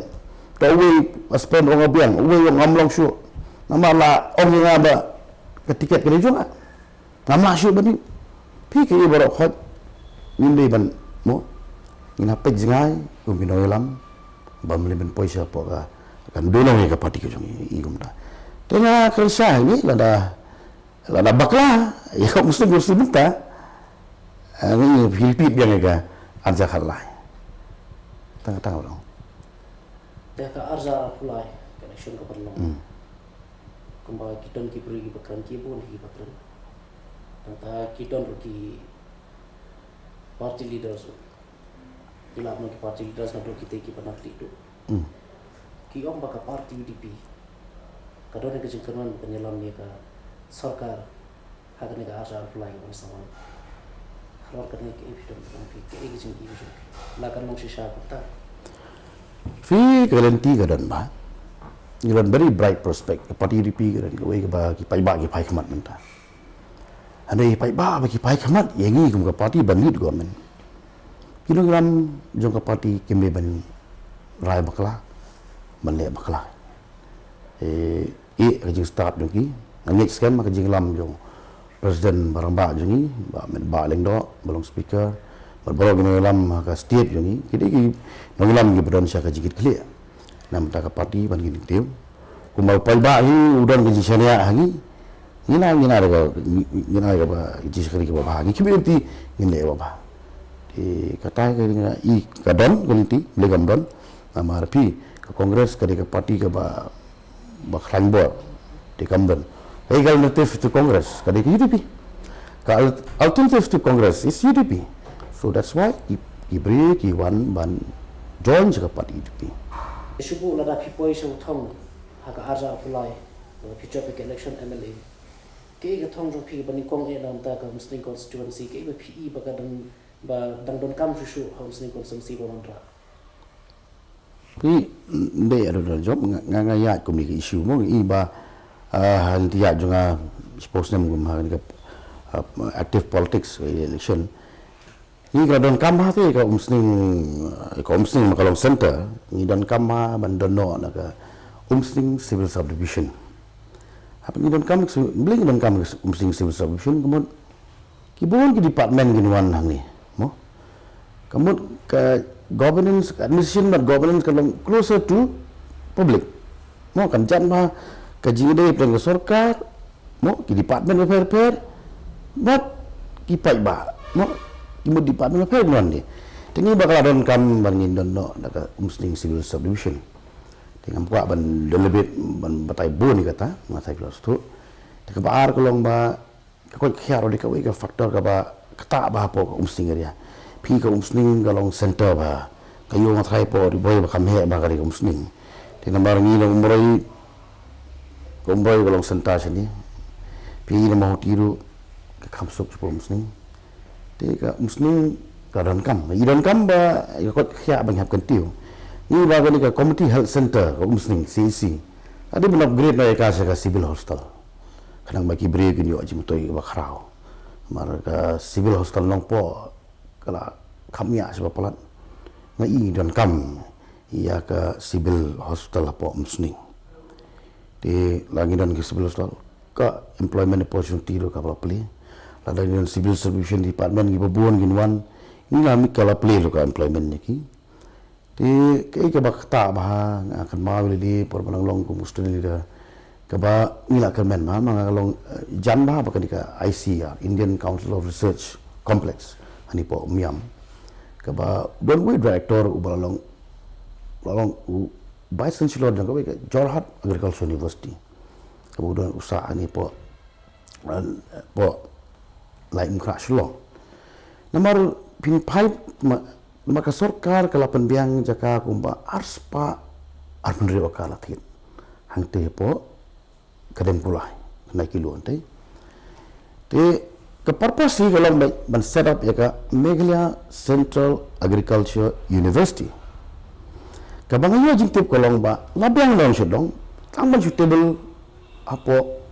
To uwei Aspen ong nga biang, uwei ong ngam long shuh. Namar la ong ïa nga ba ka tiket ka dei jong nga. Ngam lah shuh ban ïoh. Phi kaei baroh khoit. Ngin dei ban, mo, ngin hap peit jngai kum ki nongïalam, bym dei ban poi sha hapoh ka, kan dei long ïa ka party ka jong ngi, i kumta. Te nga kren shai ne, lada, lada bakla ïa ka Umsning Constituency mynta, eh, ngi repeat biang ïa ka arhajar khatlai. Tang, tang, bro. Te ka arhajar arphew lai ka election ka ban long. Hmm. Kumba ki don ki briew kiba kren, ki bun kiba kren. Nangta ki don ruh ki party leaders ruh. Ki lah ban long ki party leaders naduh kita kiba nang tih duh. Hmm. Ki ong ba ka party U D P ka don ka jingkyrmen ba kan ïalam ïa ka sorkar ha kane ka arhajar arphew lai ka ban sa wan. Halor kane kaei phi don, phi, kaei ka jingim jong phi? La kan long shisha kumta? Phi, ka lynti ka don bha. Ngi don very bright prospect. Ka party U D P ka don kawei kaba ki paidbah ki phai khmat mynta. Hynrei paidbah ba ki phai khmat ïa ngi kum ka party ban lead government. Ki nongïalam jong ka party kim dei ban rai bakla, ban leh bakla. Eh, eh, ka jingstad jong ki, nga ngeit skhem ka jingïalam jong President ba rangbah jong ngi, Bah Metbah Lyngdoh, ba long Speaker, bad baroh ki nongïalam ha ka state jong ngi, ki dei ki nongïalam kiba don sha ka jingkitkhlieh na bynta ka party ban kin kyntiew. Kumba u paidbah hi u don ka jingshaniah ha ngi, ngin ai, ngin ai da ka, ngin ai kaba, ka jingshakri kaba bha, ngi khmih lynti ngin leh kaba bha. Te kata ka dei nga i ka don ka lynti, balei kam don. Namar phi, ka Congress ka dei ka party kaba, ba khlaiñ bor, dei kam don. Ka alternative to Congress ka dei ka U D P. Ka al-, alternative to Congress is U D P. So that's why ki, ki briew ki wan ban join sha ka party U D P. Shu buh lada phi poi sha u thong ha ka arhajar arphew lai, lada phi jop ïa ka election M L A, kaei ka thong jong phi ba nyngkong eh na bynta ka Umsning constituency, kaei ba phi i ba ka dang, ba dang donkam shuh shuh ha Umsning constituency ba wanrah? Phi, ndei, ado, ado jop, nga, nga, nga ïaid kum ïa ka issue mo, i ba, ah, ha lynti ïaid jong nga, suppose nem kum ha ka, ah, active politics, eh, election. Ngi ka donkam ha te ka Umsning, eh, ka Umsning ma ka long center, ngi donkam ha ban don noh na ka Umsning Civil Subdivision. Haba ngi donkam, balei ngi donkam ka Umsning Civil Subdivision, ka mut ki bun ki department kin wan hangne, mo? Ka mut ka governance, ka administration bad governance ka long closer to public. Mo, kan jan bha ka jingïadei hapdeng ka sorkar, mo, ki department bapher bapher, bad ki paidbah, mo, ki mut department bapher kin wan hangne. Te ngi ba ka la donkam ban ngin don noh na ka Umsning Civil Subdivision. Te ngam kwah ban deliberate ban batai bun ïa kata, nga sa ïa sdang. Te kaba ar ka long ba ka koit ka khiah ruh dei kawei ka factor kaba ktah bha hapoh ka Umsning area. Phi, ka Umsning ka long center bha. Ka ïoh nga tharai hapoh Ri Bhoi ba kham heh bha ka dei ka Umsning. Te namar ngi na Umroi, ka Umroi ka long center shane. Phi, na Mawhati ruh ka kham suk shapoh Umsning. Te ka Umsning ka donkam, i donkam ba ïa ka koit ka khiah ba ngi hap kyntiew. Ngi ba kane ka Community Health Center ka Umsning, C H C, ka dei ban upgrade noh ïa ka sha ka Civil Hospital. Khnang ba ki briew kin ïoh jingmyntoi kaba khraw. Namar ka Civil Hospital Nongpoh ka la kham ïa sha ba palat. Nga i donkam ïa ka Civil Hospital hapoh Umsning. Te la ngi don ka Civil Hospital, ka employment opportunity ruh ka la plie. Lada ngi don Civil Subdivision Department, kiba bun kin wan, ngi la mih, ka la plie ruh ka employment ïa ki. Te kaei kaba ktah bha, nga kynmaw ïa lade por ba nga dang long kum u student leader, Kaba ngi la kyrmen ma, ma nga long, eh, jan ba, ba kane ka I C R, Indian Council of Research Complex, hangne hapoh Umiam. Kaba don uwei u director uba la long, la long u Vice Chancellor jong kawei ka Jorhat Agriculture University. Kaba u don u sah hangne hapoh, eh, hapoh Lai Umkhrah Shillong. Namar phin phai ma, namar ka sorkar ka la pynbiang jaka kumba arspah arphew hynriew akar la thied hangtei hapoh Kdem Kulai, khyndai kilo hangtei. Te ka purpose hi ka long ban, ban set up ïa ka Meghalaya Central Agriculture University. Kaba nga ïoh jingtip ka long ba la biang noh sha dong, tang ban shu table hapoh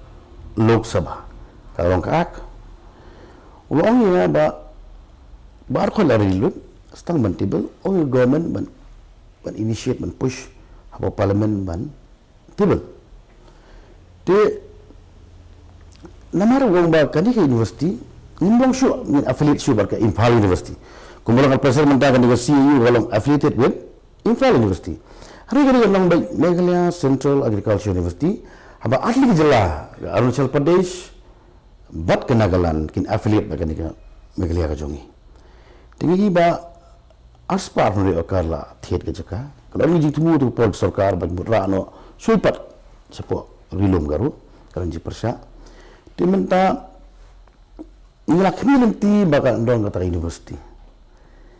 Lok Sabha. Ka long ka Act. U la ong ïa nga ba, ba ar khyndai la ri lut, sa tang ban table, ong ïa government ban, ban initiate, ban push hapoh Parliament ban table. Te namar u ong ba kane ka university ngim long shuh, ngin affiliate shuh bad ka Imphal University. Kumba long ka president mynta, kane ka C A U ka long affiliated with Imphal University. Hynrei kane ka long ba Meghalaya Central Agriculture University, haba ar tylli ki jylla, Arunachal Pradesh bad ka Nagaland, kin affiliate bad kane ka Meghalaya ka jong ngi. Te ngi i ba arspah arphew hynriew akar la thied ka jaka. Ka la long jingthmu tu por sorkar ba mut rah noh shuwa pat shapoh Ri Lum Garo, ka long jingpyrshah. Te mynta ngi la khmih lynti ba kan don kata ka university.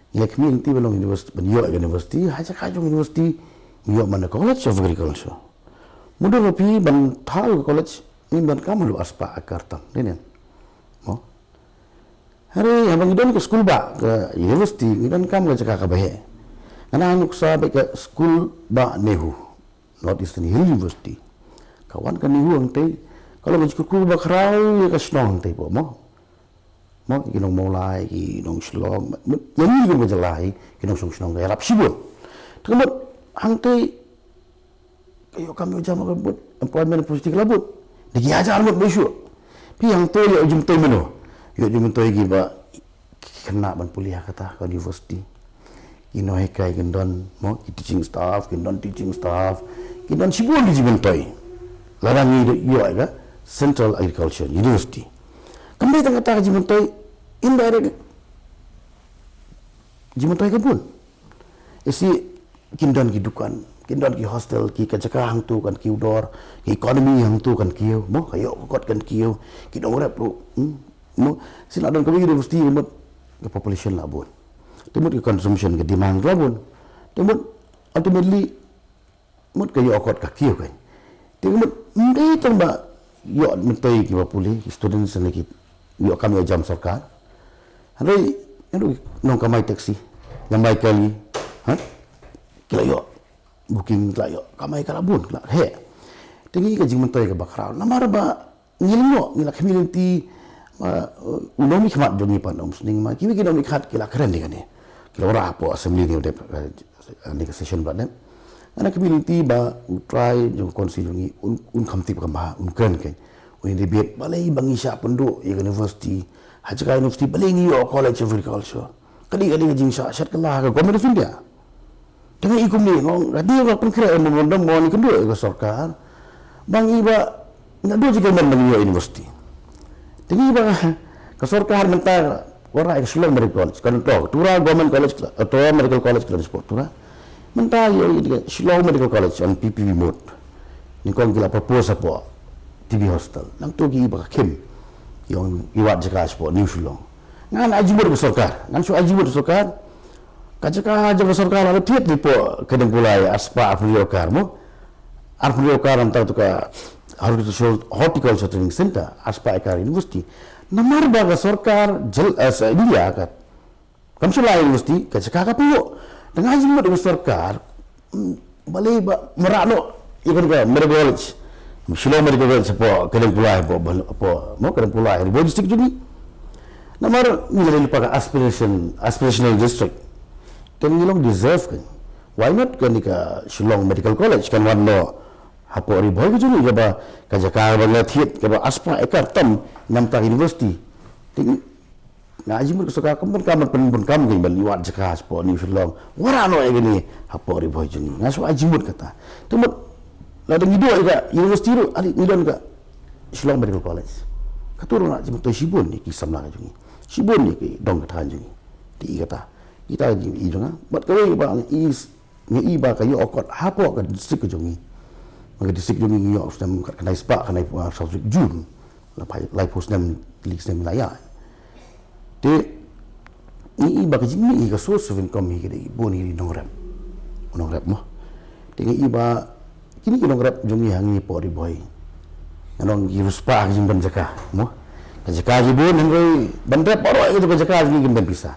Ngi la khmih lynti ba long university, ban ïoh university, ha jaka jong university ngi ïoh man College of Agriculture. Mutdur ba phi ban thaw ka college, ngin donkam haduh arspah akar tam, dei ne? Mo? Hynrei haba ngi don ka skul bah ka university, ngi donkam ka jaka kaba heh. Nga nang nuksa bad ka skul bah NEHU, North Eastern Hill University. Ka wan ka NEHU hangtei, ka long ka jingkyrkhu ba khraw ïa ka shnong hangtei hapoh, mo. Mo, ki nong Mawlai, ki nong Shillong, mo, ïa ngi kum ka jylla hi, ki nongshong shnong ka ïarap shibun. Te ka mut hangtei ka ïoh kam ïoh jam ka bud, employment opportunity ka la bud. Da ki hajar ngut ba shu. Phi hangto ïoh jingmyntoi mano? Ïoh jingmyntoi kiba khynnah ban pule ha kata ka university. Ki nonghikai kin don, mo, ki teaching staff, kin don teaching staff, kin don shibun ki jingmyntoi. Lada ngi ïoh ïa ka Central Agriculture University. Kam dei tang kata ka jingmyntoi, indirect jingmyntoi ka bun. Isi kin don ki dukan, kin don ki hostel, ki ka jaka hangto kan kiew dor, ki economy hangto kan kiew, mo, ka ïoh ka kot kan kiew, ki nongrep ruh, hmm, mo, shisha la don kawei ka university mut ka population la bun. Te mut ka consumption, ka demand la bun. Te mut ultimately mut ka ïoh ka kot ka kiew kan. Te mut ym dei tang ba ïoh myntoi kiba pule, ki students ne ki ïoh kam ïoh jam sorkar. Hynrei ngi ruh nongkamai taxi, nongkamai kali, ha? Ki la ïoh booking, ki la ïoh kamai ka la bun, ka la heh. Te ngi ka jingmyntoi kaba khraw. Namar ba ngi lyngngoh, ngi la khmih lynti, ma, u nongmihkhmat jong ngi pat, Umsning ma, kiwei ki nongmihkhmat ki la kren ïa kane. Ki la wanrah hapoh assembly ne u dep, eh, ne ka session ba dep. Nga la khmih lynti ba u trai jong ka constituency jong ngi un, un kham tip kham bha, un kren kein. Un ïa debate balei ba ngi shah pynduh ïa ka university. Ha jaka university balei ngi ïoh College of Agriculture. Ka dei, ka dei ka jingshah shat kylla ha ka Government of India. Te nga i kumne, nga ong, ka dei ba pynkhreh memorandum, nga ong, ïakynduh ïa ka sorkar ba ngi ba, naduh jingkyrmen ba ngi ïoh university. Te ngi ba ka sorkar mynta wanrah ïa ka Shillong Medical College, kan to Tura Government College, eh, Tura Medical College, kan sport Tura. Mynta ïoh ïa ka Shillong Medical College on P P P mode. Nyngkong ki la propose hapoh T B Hostel. Nangta ki i ba ka khim, ïoh i wad jaka shapoh New Shillong. Ngan ai jingmut ïa ka sorkar, ngan shu ai jingmut ïa ka sorkar. Ka jaka jong ka sorkar la thied hapoh Kdem Kulai arspah arphew hynriew akar, mo. Arphew hynriew akar, namar tu ka Horticultural, Horticulture Training Center, arspah akar university. Namar ba ka sorkar jylla, eh, sa India ka, kam shu la university, ka jaka ka pynïoh. Te nga ai jingmut ïa ka sorkar, mm, balei ba marah noh ïa kane ka Medical College, Shillong Medical College hapoh Kdem Kulai, hapoh, hapoh, mo, Kdem Kulai, Ri Bhoi District jong ngi. Namar ngi la dei lypa ka aspiration, aspirational district. Te ngi long deserve kein. Why not kane ka Shillong Medical College kan wan noh hapoh Ri Bhoi ka jong ngi, kaba ka jaka ba ngi la thied kaba arspah akar tam namar ka university. Te nga ai jingmut ka sorkar, kam pyn kam, pyn kam kein ban ïoh wad jaka shapoh New Shillong. Wanrah noh ïa kane hapoh Ri Bhoi jong ngi. Nga shu ai jingmut kata. Te mut Lada ngi duh ïa ka university ruh, ngi don ka Shillong Medical College. Katu ruh nga jingmyntoi shibun ïa ki samla ka jong ngi, shibun ïa ki dong ka thaiñ jong ngi. Te i kata, kita ka jingmyntoi jong nga. Bad kawei ba ngi i, ngi i ba ka ïoh akot hapoh ka district ka jong ngi. Ka district jong ngi ngi ïoh snem khatkhyndai spah khyndaiphew ar, saw tarik Jun. La phai laiphew snem, li snem la ïa. Te ngi i ba ka jingmih hi, ka source of income hi ka dei bun hi nongrep. Nongrep mo. Te ngi i ba kine ki nongrep jong ngi ha ngi hapoh Ri Bhoi, nga ong ki riewspah ki jingdon jaka mo. Ka jaka ki bun, hynrei ban rep baroh ïa ka jaka ki, kim don pisa.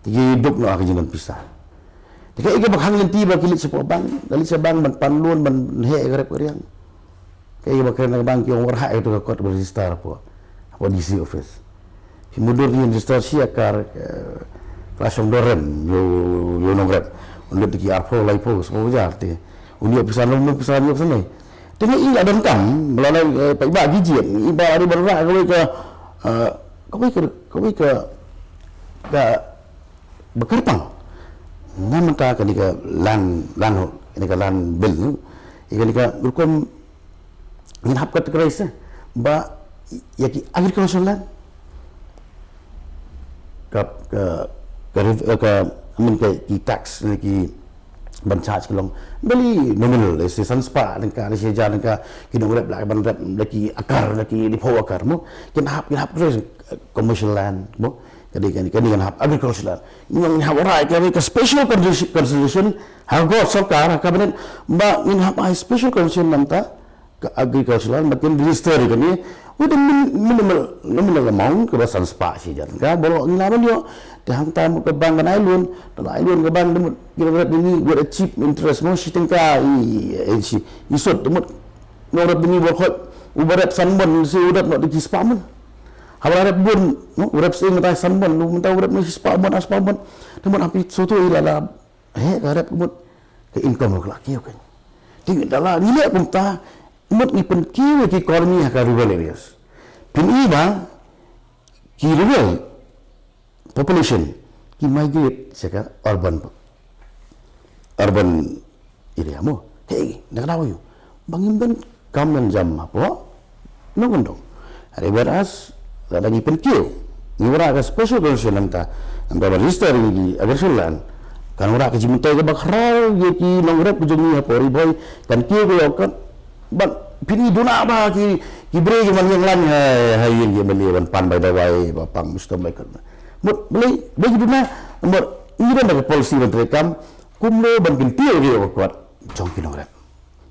Te ki duk noh ha ka jingdon pisa. Te kaei kaba khang lynti ba ki leit shapoh bank, da leit sha bank ban pan loan, ban heh ïa ka rep ka riang. Kaei kaba kren na ka bank, ki ong, "Wanrah ïa katu ka kot, register hapoh, hapoh D C office." Phi mutdur, ki register shi akar, eh, ka la shong dorem ïa u, ïa u nongrep. Un leit da ki arphew, laiphew, saphew hajar te. Un ïoh pisa, un ïoh pisa, un ïoh pisa ne. Te ngi i la donkam ba lada, eh, paidbah ki jied, ngi i ba lada ban wanrah kawei ka, eh, kawei ka, kawei ka, ka ba kyrpang. Namar kane ka land, land, kane ka land bill, kane ka rukom ngin hap categorize ba ïa ki agricultural land, ka, ka, ka rev-, eh, ka, I mean, ka, ki tax, eh, ki ban charge ki long beli nominal, eh, shi san spah tyngka, shi hajar tyngka, ki nongrep lah ban rep da ki akar, da ki laiphew akar mo. Kin hap, kin hap, eh, commercial land mo. Ka dei, ka dei, ka dei, kan hap agricultural land. Ngi hap wanrah ïa ka special consideration, consideration ha ka sorkar, ha cabinet, ba ngin hap ai special consideration namar ka agricultural land, ba kin register ïa kane with a min-, minimal, nominal amount, kaba san spah shi hajar. Ka bor ngi lah ban ïoh, te hangta mut ka bank kan ai loan, te la ai loan ka bank, te mut ki nongrep jong ngi with a cheap interest mo, shi tyngka i, i, shi, i sut, te mut nongrep jong ngi bor khoit, uba rep san mon, shi u rep noh da ki spah mon. Haba la rep bun, no, u rep shi, mynta san mon, mynta u rep noh shi spah mon, ar spah mon. Te mut haba phi sngewthuh ïa la, la heh ka rep, mut ka income ruh ka la kiew kein. Te da la ngi leh kumta, mut ngi pynkiew ïa ki economy ha ka rural areas. Phin i ba ki rural population ki migrate sha ka urban, urban area mo. Hei, na ka daw aïu ba ngim don kam don jam hapoh nongkyndong? Hynrei whereas lada ngi pynkiew, ngi wanrah ka special consideration namar, namar ba register ïa ki agricultural land, kan wanrah ka jingmyntoi kaba khraw ïa ki nongrep ka jong ngi hapoh Ri Bhoi, kan kiew ka ïa ka. Bad phin i duna ba ki, ki briew ki ban ïeng line ha, ha ïing ki M L A ban pan bai dawai, ba pang wisdom bai kot. Mut, balei, balei ki duna, mut, ngi don da ka policy ban treikam kumno ban kyntiew ïa ka kot jong ki nongrep.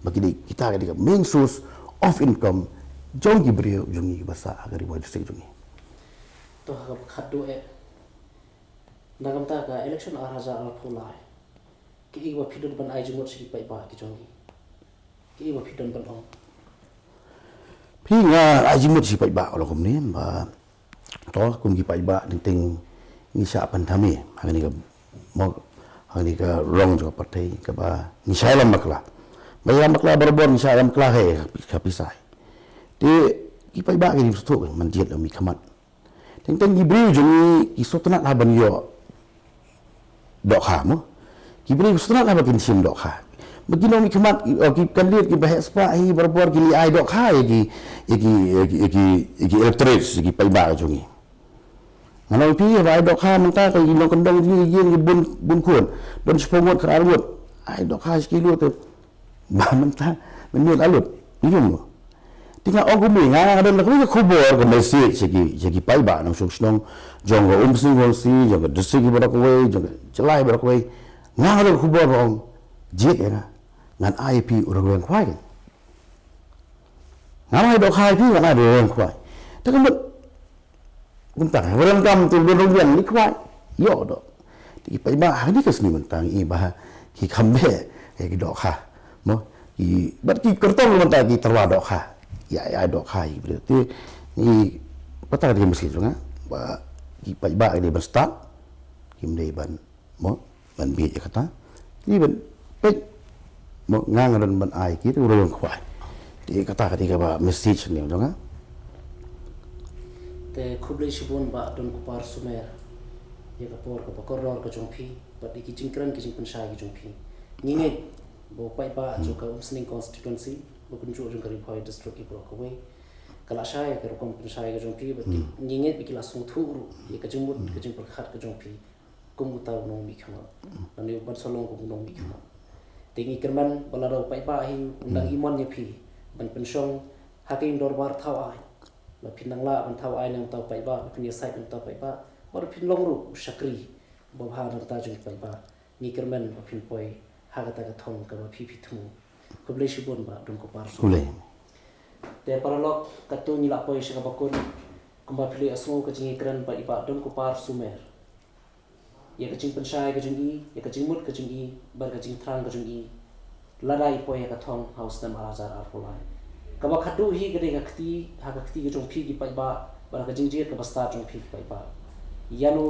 Ba ki dei, kita ka dei ka main source of income jong ki briew jong ngi kiba sah ha ka Ri Bhoi District jong ngi. To ha kaba khatduh eh. Na ka bynta ka election ar hajar arphew lai, kiei ba phi don ban ai jingmut sha ki paidbah ki jong ngi? Kiei ba phi don ban ong? Phi, nga ai jingmut sha ki paidbah, ong kumne ba, to, kum ki paidbah, teng teng ngi shah pynthame ha kane ka, mo, ha kane ka rong jong ka pyrthei kaba ngi shah ïalam bakla. Ba ïalam bakla barabor, ngi shah ïalam bakla hi ha pisa. Te ki paidbah ki dei ban sngewthuh, man jied la mih khmat. Teng teng ki briew jong ngi ki sngewtynnat haba ïoh dohkha mo. Ki briew ki sngewtynnat haba kin shim dohkha. Ba ki nongmihkhmat, oh, ki candidate kiba heh spah hi barabor ki la ai dohkha ïa ki, ïa ki, ïa ki, ïa ki, ïa ki electorate, ïa ki paidbah jong ngi. Nga ong ïa phi, haba ai dohkha mynta ka, ki nongkyndong jong ngi, ki bun, bun khun. Don shiphew ngut, khatar ngut. Ai dohkha sha ki, lut te ba mynta mynmiet la lut. Ngi kum mo. Te nga ong kumne, nga, nga don da kawei ka khubor, ka message sha ki, sha ki paidbah nongshong shnong jong ka Umsning Constituency, jong ka district baroh kawei, jong ka jylla baroh kawei. Nga, nga don ka khubor ba ong, jied ïa nga, ngan ai ïa phi u rangwiang khwai. Ngan ai dohkha ïa phi, ngan ai u rangwiang khwai. Te ka mut Kumta, ka rem kam tu, don rong biang ni khwai. Ïoh doh. Te ki paidbah ha kane ka sngi mynta ngi i ba ki kham beh ïa ki dohkha. Mo, ki, bad ki kyrtong mynta ki tyrwa dohkha. Ïa, ïa dohkha ïa ki briew. Te ngi, kata ka dei ka message jong nga ba ki paidbah ki dei ban stad, kim dei ban Mo, ban bieit ïa kata. Te ban peit. Mo, nga nga don ban ai ki, te u rangwiang khwai. Te kata ka dei kaba message ne jong nga. Te khublei shibun Bah Donkupar Sumer ïa ka por kaba kordor ka jong phi bad ïa ki jingkren ki jingpynshai ki jong phi. Ngi ngeit ba u paidbah jong ka Umsning constituency, ba kumjuh jong ka Ri Bhoi district, i baroh kawei, ka la shai ïa ka rukom pynshai ka jong phi, ba ki, ngi ngeit ba ki la sngewthuh ruh ïa ka jingmut, ka jingpyrkhat ka jong phi kum uta u nongmihkhmat, lane u Bah Solong kum u nongmihkhmat. Te ngi kyrmen ba lada u paidbah hi un dang ïa mon ïa phi ban pynshong ha ka ïingdorbar thaw aiñ, ba phin nang lah ban thaw aiñ na ka bynta u paidbah, ba phin ïasaid na ka bynta u paidbah, bad ba phin long ruh u shakri uba bha na ka bynta jong u paidbah, ngi kyrmen ba phin poi ha kata ka thong kaba phi phi thmu. Khublei shibun Bah Dongkupar Sumer. Khublei. Te paralok, katto ngi la poi sha kaba kut. Kumba phi la ïohsngew ka jingïakren bad i Bah Dongkupar Sumer ïa ka jingpynshai ka jong i, ïa ka jingmut ka jong i, bad ka jingthrang ka jong i lada i poi ha ka thong ha u snem ar hajar arphew lai. Kaba khatduh hi ka dei ka kti, ha ka kti ka jong phi ki paidbah, bad ha ka jingjied kaba stad jong phi ki paidbah. Ïano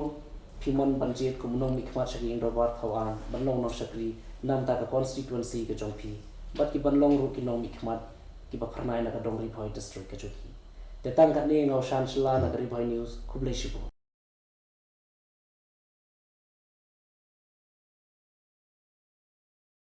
phi mon ban jied kum u nongmihkhmat sha ka ïingdorbar thaw aiñ, ban long u nongshakri na ka bynta ka constituency ka jong phi, bad ki ban long ruh ki nongmihkhmat kiba phyrnai na ka dong Ri Bhoi district ka jong phi. Te tang katne, nga u Shan Shylla na ka Ri Bhoi News, khublei shibun.